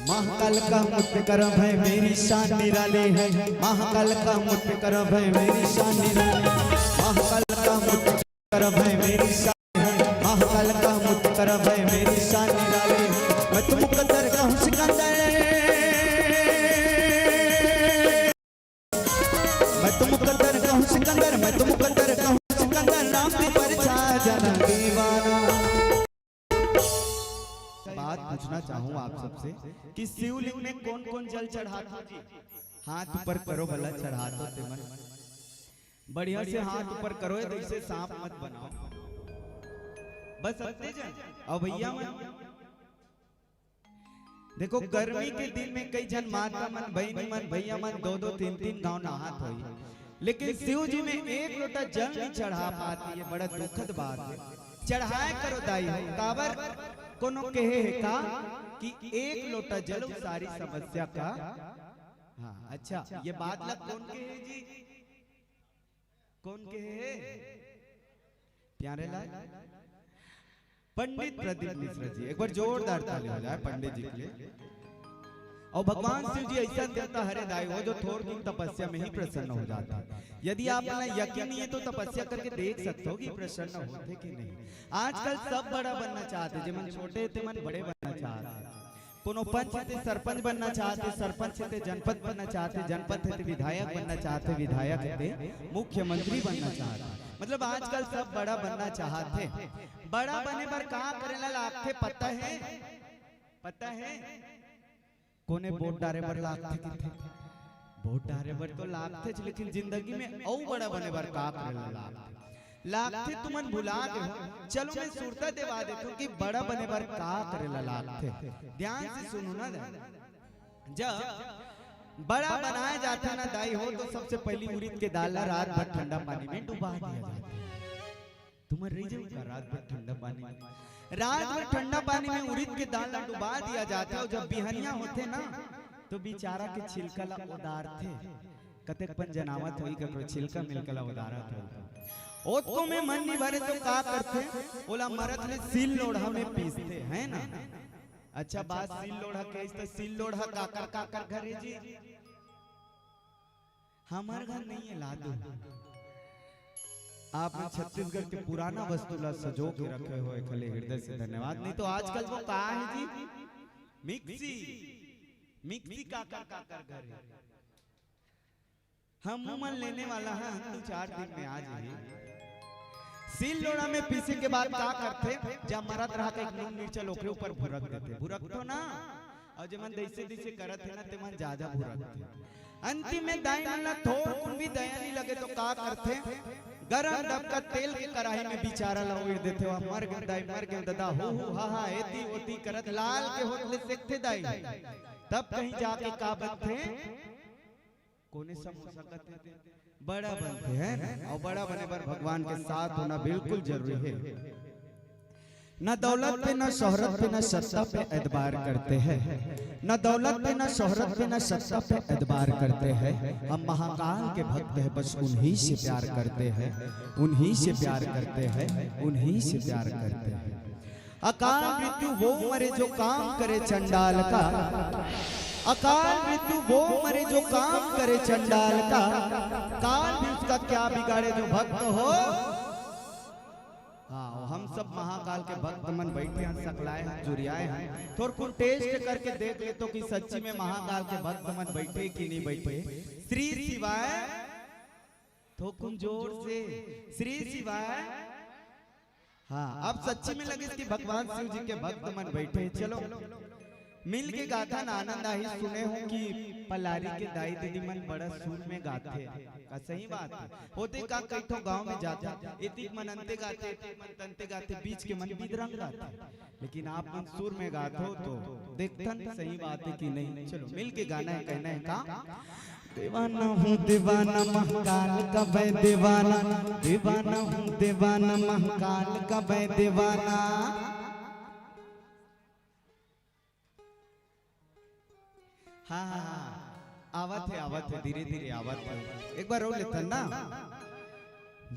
महाकाल का मुझ पे करम है, मेरी शान निराली है। महाकाल का मुझ पे करम है, मेरी शान निराली। महाकाल का मुझ पे करम है, मेरी शान है। महाकाल का मुझ पे करम है, मेरी शान निराली। मैं तो मुकद्दर का हूँ सिकंदर, मैं तो मुकद्दर का हूँ सिकंदर, मैं तो मुकद्दर का हूँ सिकंदर, नाम पे परछा जाना दीवाना। बात पूछना चाहूँ आप सबसे कि शिवलिंग में कौन कौन जल चढ़ात हो जी? हाथ ऊपर करो भला, चढ़ात हो ते मन। बढ़िया से हाथ ऊपर करो, जैसे सांप मत बनाओ। बस अतने जन। अउ भैया मन, देखो, गर्मी के दिन में कई झन माता मन, बहिनी मन, भैया मन दो दो तीन तीन घांव नहात होही, लेकिन शिव जी में एक लोटा जल नहीं चढ़ा पात, ये बड़ा दुखद बात है। चढ़ाए करो दाई हो, काबर? कोनो कहे हे का कि एक लोटा जल सारी समस्या का? हाँ, अच्छा, ये बात ला कौन कहे जी? कौन कहे हे? प्यारे लाल, पंडित प्रदीप मिश्रा जी, एक बार जोरदार ताली हो जाए पंडित जी के लिए। अउ भगवान शिव जी ऐसा देवता हरे दाई हो, जो थोर की तपस्या में ही प्रसन्न हो जाता है। यदि आप मन ला यकीन नहीं है तो तपस्या करके देख सकते हो कि प्रसन्न होते कि नहीं। आजकल सब बड़ा बनना चाहते, जेमन छोटे तेमन बड़े बनना चाहते। कोनो पंच हे ते सरपंच बनना चाहते, सरपंच हे ते जनपद बनना चाहते, जनपद हे ते विधायक बनना चाहते, विधायक हे ते मुख्यमंत्री बनना चाहते। मतलब आजकल सब बड़ा बनना चाहत हे। बड़ा बने बर का करे ला लागथे, पता हे? पता हे? कोने वोट डारे बर लागथे किथे? वोट डारे बर तो लागथेच, लेकिन जिंदगी में अउ बड़ा बने बर का करे ला लागथे? लागथे तुमन भुला गे हो। चलो मैं सुरता देवा देथों कि बड़ा बने बर का करे ला लागथे। ध्यान से सुनो ना दाई। जब बड़ा बनाए जाथे ना दाई हो, तो सबसे पहली उरिद के दाल ला रात भर ठंडा पानी में डुबा दिया जाथे। तुमन रही जाहू का रात भर ठंडा पानी में? रात भर ठंडा पानी में उरिद के दाल ला डुबा दिया जाथे, अउ जब बिहनिया होथे ना, तो बिचारा के छिलका ला ओदारथे। कतेक पन जनावत होही ककरो छिलका मिलका ला ओदारत होही। ओतको में मन नी भरे तो का करथे? ओला मरत ले सील लोढ़ा में पीसथे, है ना? अच्छा, बात सील लोढ़ा के, त सील लोढ़ा काकर काकर घरे जी? हमर घर नहीं है, ला दो। आप मन छत्तीसगढ़ के पुराना वस्तु ला सजो के रखे हो, एखर लिए हृदय से धन्यवाद। नहीं तो आजकल वो का है जी, मिक्सी, मिक्सी काकर काकर घर है। हम मन लेने वाला है दू चार दिन में आ जाही। सील लोढ़ा में पीसे के बाद का करथे, जब मरत रहा के नून मिर्चा ओकरे ऊपर भुरक देथे, भुरक तो ना, अउ जेमन जइसे तइसे करत हे ना, तेमन जादा भुरकथे। अंतिम में दाई मन ला थोरकुन भी दया नइ लगे तो का करथे, गरम डबका तेल के कढ़ाई में बिचारा ला ओइर देथे। "वाह, मर गेंव दाई, मर गेंव ददा, हो हो हा हा, एती ओती" करत लाल के होठ ले सेकथे दाई। तब कहीं जाके का बनथे, कोने समोसा कथे, बड़ा बनथे, है ना? अउ बड़ा बने बर भगवान के साथ होना बिल्कुल जरूरी है। न दौलत पे, न शोहरत पे, न सत्ता पे एतबार करते हैं। न दौलत पे, न शोहरत पे, न सत्ता पे एतबार करते हैं। हम महाकाल के भक्त हैं, बस उन्हीं से प्यार करते हैं, उन्हीं से प्यार करते हैं, उन्हीं से प्यार करते हैं। अकाल मृत्यु वो मरे जो काम करे चंडाल का। अकाल मृत्यु वो मरे जो काम करे चंडाल का। काल भी उसका क्या बिगाड़े जो भक्त हो। हाँ, हम सब महाकाल के भक्त मन बैठे हैं, सकलाए हैं, जुरियाए हैं। थोरकुन टेस्ट करके देख ले तो कि सच्ची में महाकाल के भक्त मन बैठे कि नहीं बैठे। श्री शिवाय, थोरकुन जोर से, श्री शिवाय। हाँ, अब सच्ची में लगिस कि भगवान शिव जी के भक्त मन बैठे। चलो, मिल के गाथन, आनंद आही। सुने हूँ कि पलारी के दाई दीदी मन बड़ा सुर में गाथे। का सही बात है? होथे का, कई ठो गांव में जाथे, एतिक मन अंते गाथे, एतिक मन तंते गाथे, बीच के मन बिदरंग गाथे। लेकिन आप मन सुर में गाथो तो देखथन सही बात है कि नहीं। चलो, मिल के गाना है, कहना है का? दीवाना हूँ दीवाना, महाकाल का मैं दीवाना। दीवाना हूँ दीवाना, महाकाल का मैं दीवाना। हाँ, हाँ, हाँ। आवत है, आवत है, धीरे धीरे आवत है। एक बार रो लेथन ना।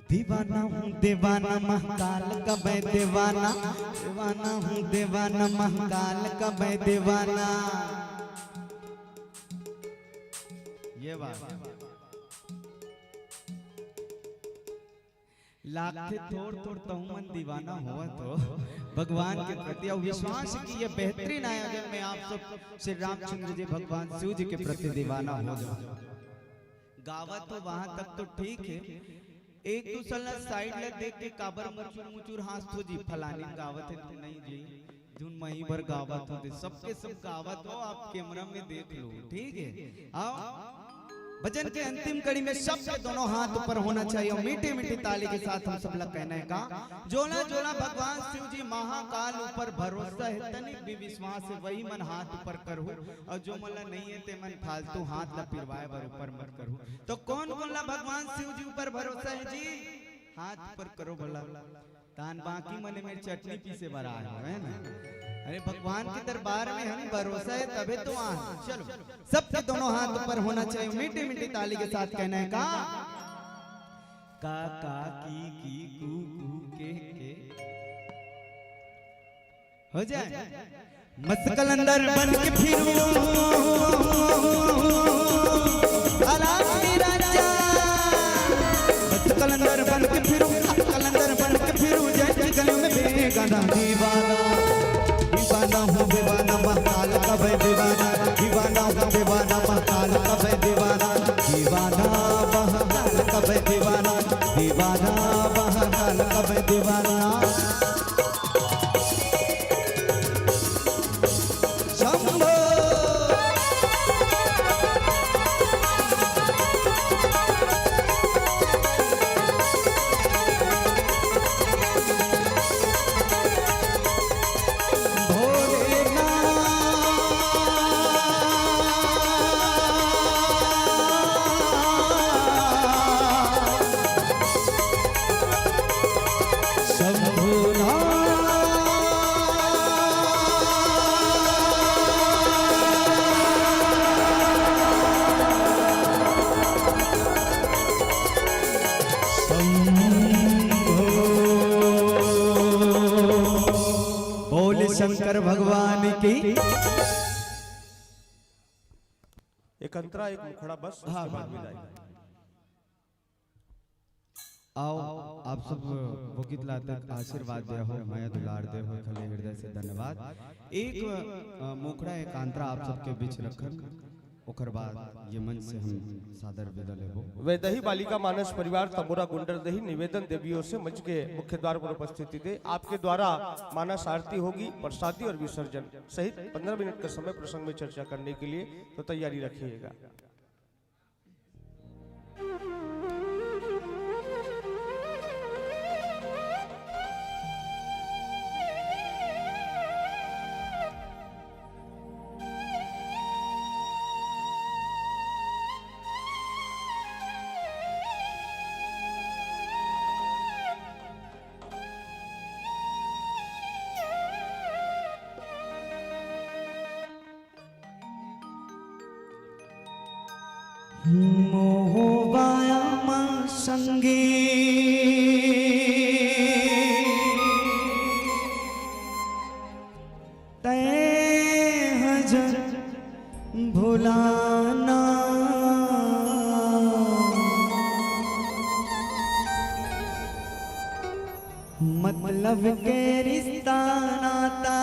दीवाना हूँ दीवाना, महाकाल का मैं दीवाना। दीवाना हूँ दीवाना, महाकाल का मैं दीवाना। ये बात। लागथे थोर थोर तहु मन दीवाना होवत हो भगवान के प्रति, अउ विश्वास कि ये बेहतरीन आयोजन में आप सब श्री रामचंद्र जी भगवान शिव जी के प्रति दीवाना हो जाओ। गावत हो वहां तक तो ठीक है, एक दूसर ला साइड ला देख के काबर मुचुर मुचुर हांसथो जी, फलानी गावत है तो नहीं जी, धुन मही बर गावत हो, सबके सब गावत हो, आप कैमरा में देख लो, ठीक है। आओ, भजन के अंतिम कड़ी में सबके दोनों हाथ ऊपर होना चाहिए और मीठी मीठी ताली के साथ हम सब ला कहना है का, जोला जोला भगवान शिव जी महाकाल ऊपर भरोसा है, तनिक भी विश्वास है, वही मन हाथ ऊपर करहु, और जो मन ला नहीं है ते मन फालतू हाथ ला पिरवाए बर ऊपर मत करहु। तो कौन कौन ला भगवान शिव जी ऊपर भरोसा है जी, हाथ ऊपर करो भला। तान बाकी मने मेर चटनी पीसे बर आए हो, है ना? अरे, भगवान के दरबार में हम भरोसा है तबे तो आए। चलो, सबके दोनों हाथ ऊपर होना चाहिए, मीठी मीठी ताली के साथ कहना है का, का, का, की, की, कू, कू, के, के। हो जाए। मस्त कलंदर बन के फिरू, आराम राजा। मस्त कलंदर बन के फिरू, कलंदर बन के फिरू, जय की गली में बेगाना दीवाना। दीवाना हूँ दीवाना, महाकाल का मैं दीवाना। दीवाना हूँ दीवाना, महाकाल का मैं दीवाना। दीवाना, महाकाल का मैं दीवाना। दीवाना, महाकाल का मैं दीवाना। शंभो। बोल शंकर भगवान की। एक अंतरा, एक मुखड़ा, बस, उसके बाद विदाई। आओ, आप सब वोकित ला तक आशीर्वाद दे हो, मया दुलार दे हो, खले हृदय से धन्यवाद। एक, अ, मुखड़ा एक आंतरा आप सबके बीच रखन, ओकर बाद ये मंच से हम सादर विदा लेबो। वैदही बालिका मानस परिवार तमोरा गुंडरदेही निवेदन देवियों से मंच के मुख्य द्वार पर उपस्थिति दे। आपके द्वारा मानस आरती होगी, प्रसादी और विसर्जन सहित पन्द्रह मिनट का समय प्रसंग में चर्चा करने के लिए, तो तैयारी रखिएगा। मोहबाया मा संगी तै हजन भुलाना। मतलब के रिश्ता नाता,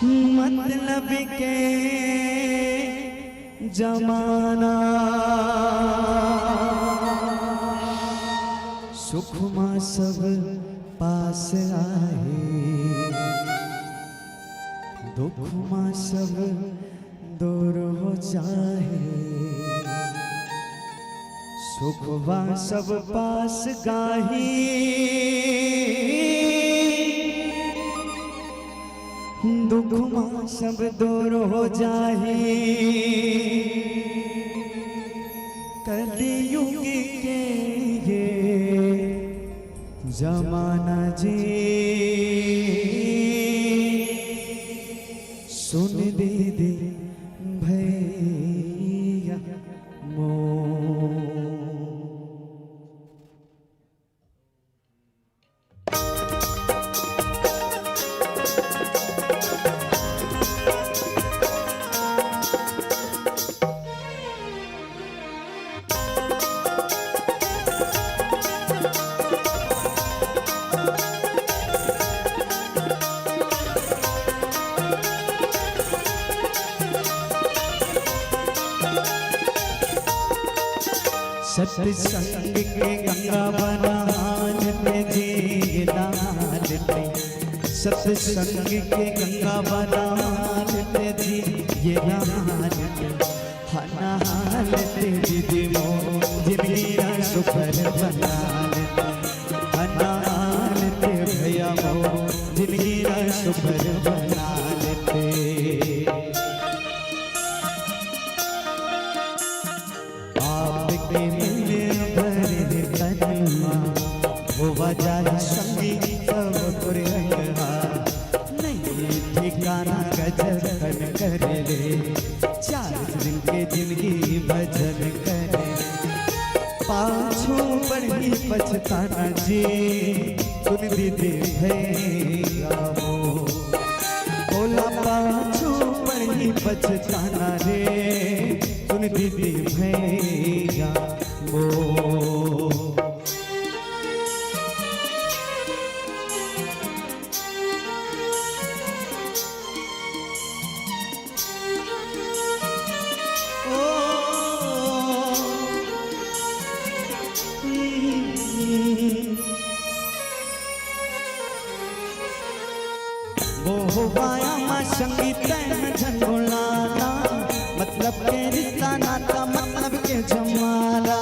मतलब के जमाना, सुख मा सब पास आहे, दुख मा सब दूर हो जाहे। सुखवा सब पास गाही, दुख मा सब दूर हो जाही। कलयुग के ये जमाना जी, सुन दीदी भैया मोर। सत्संग के गंगा बनाल ते जी, ये लाल ते। सत्संग के गंगा बनाल ते जी, ये लाल ते। हनाल ते दीदी मोर, जिंदगी ला सुपर बनाल ते। हनाल ते भैया मोर, जिंदगी ला सुपर बनाल ते। आपके मिले भरे तन मा, होवा जाही संगी सब कुरंगहा। नहीं ठिकाना गजब खन करे ले, चार दिन के जिंदगी भजन करे। पाछू पड़ही पछताना जी, सुन दीदी भैया मोर। भोला पाछू पड़ही पछताना रे, सुन दीदी भैया मोर। वो बाया मा संगी तै झंगुलाना, मतलब के रिश्ता नाता, मतलब के जमाना।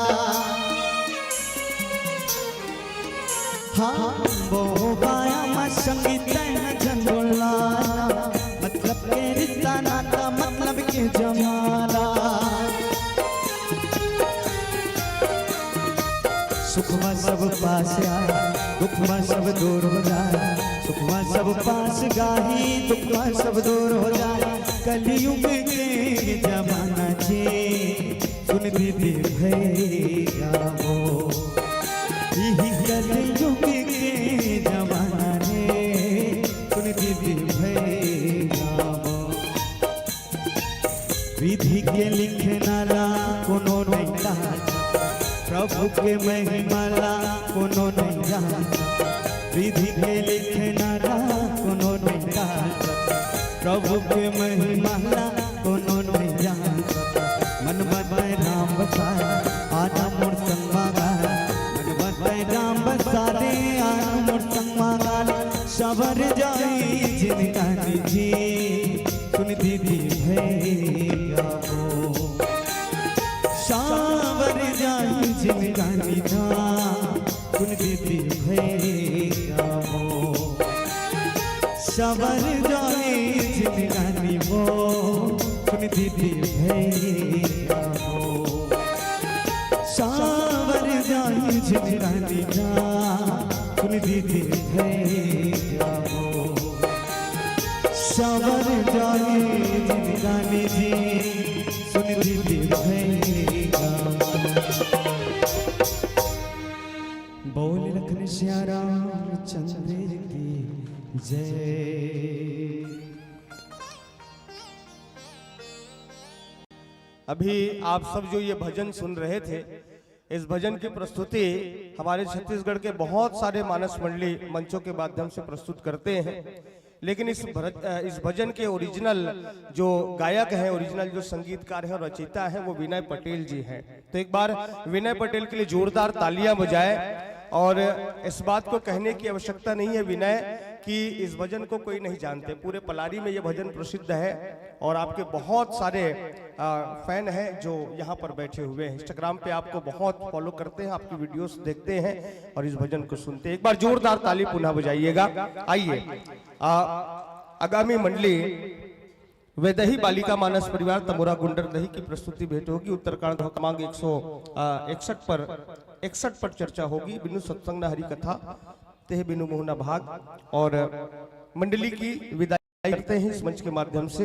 हाँ, वो बाया मा संगी तै झंगुलाना, मतलब के रिश्ता नाता, मतलब के जमाना। सुख मा सब पास आए, दुख मा सब दूर हो जाए। सुख मा सब पास गाही, दुख मा सब दूर हो जाए। कलयुग के जमाना जी, सुन दीदी भैया मोर। इही कलयुग के जमाना रे, सुन दीदी भैया मोर। विधि के लिखना ला कोनो नहीं जान, प्रभु के महिमा ला कोनो नहीं जान। विधि के लिखना ला कोनो नहीं जान, प्रभु के महिमा ला कोनो नहीं जान। मन बदे राम बसाए, आना मोर संग मा गा। मन बदे राम बसाए, आना मोर संग मा गा। सवर जाई जिनगानी जी, सुन दीदी भैया हो। सावर जाई जिनगानी ना, सुन दीदी भैया हो। सावर जाई जिनगानी वो, सुन दीदी भैया हो। सावर जाई जिनगानी ना, सुन दीदी भैया हो। सावर जाई जिनगानी जी, सुन दीदी भैया। बोल लखन सिया रामचंद्र की जय। अभी आप सब जो ये भजन सुन रहे थे, इस भजन की प्रस्तुति हमारे छत्तीसगढ़ के बहुत सारे मानस मंडली मंचों के माध्यम से प्रस्तुत करते हैं, लेकिन इस भर-, अ, इस भजन के ओरिजिनल जो गायक हैं, ओरिजिनल जो संगीतकार हैं और रचयिता हैं, वो विनय पटेल जी हैं। तो एक बार विनय पटेल के लिए जोरदार तालियां बजाएं। और इस बात को कहने की आवश्यकता नहीं है विनय, कि इस भजन को कोई नहीं जानते, पूरे पलारी में ये भजन प्रसिद्ध है और आपके बहुत सारे, आ, फैन हैं जो यहाँ पर बैठे हुए हैं, इंस्टाग्राम पे आपको बहुत फॉलो करते हैं, आपकी वीडियोस देखते हैं और इस भजन को सुनते हैं। एक बार जोरदार ताली पुनः बजाइएगा। आइए, आ, आगामी मंडली वैदेही बालिका मानस परिवार तमोरा गुंडरदही की प्रस्तुति भेंट होगी। उत्तरकांड क्रमांक एक सौ इकसठ पर, इकसठ पर चर्चा होगी। बिनु सत्संग न हरि कथा, तेह बिनु मोह न भाग। और मंडली की विदाई करते हैं इस मंच के माध्यम से।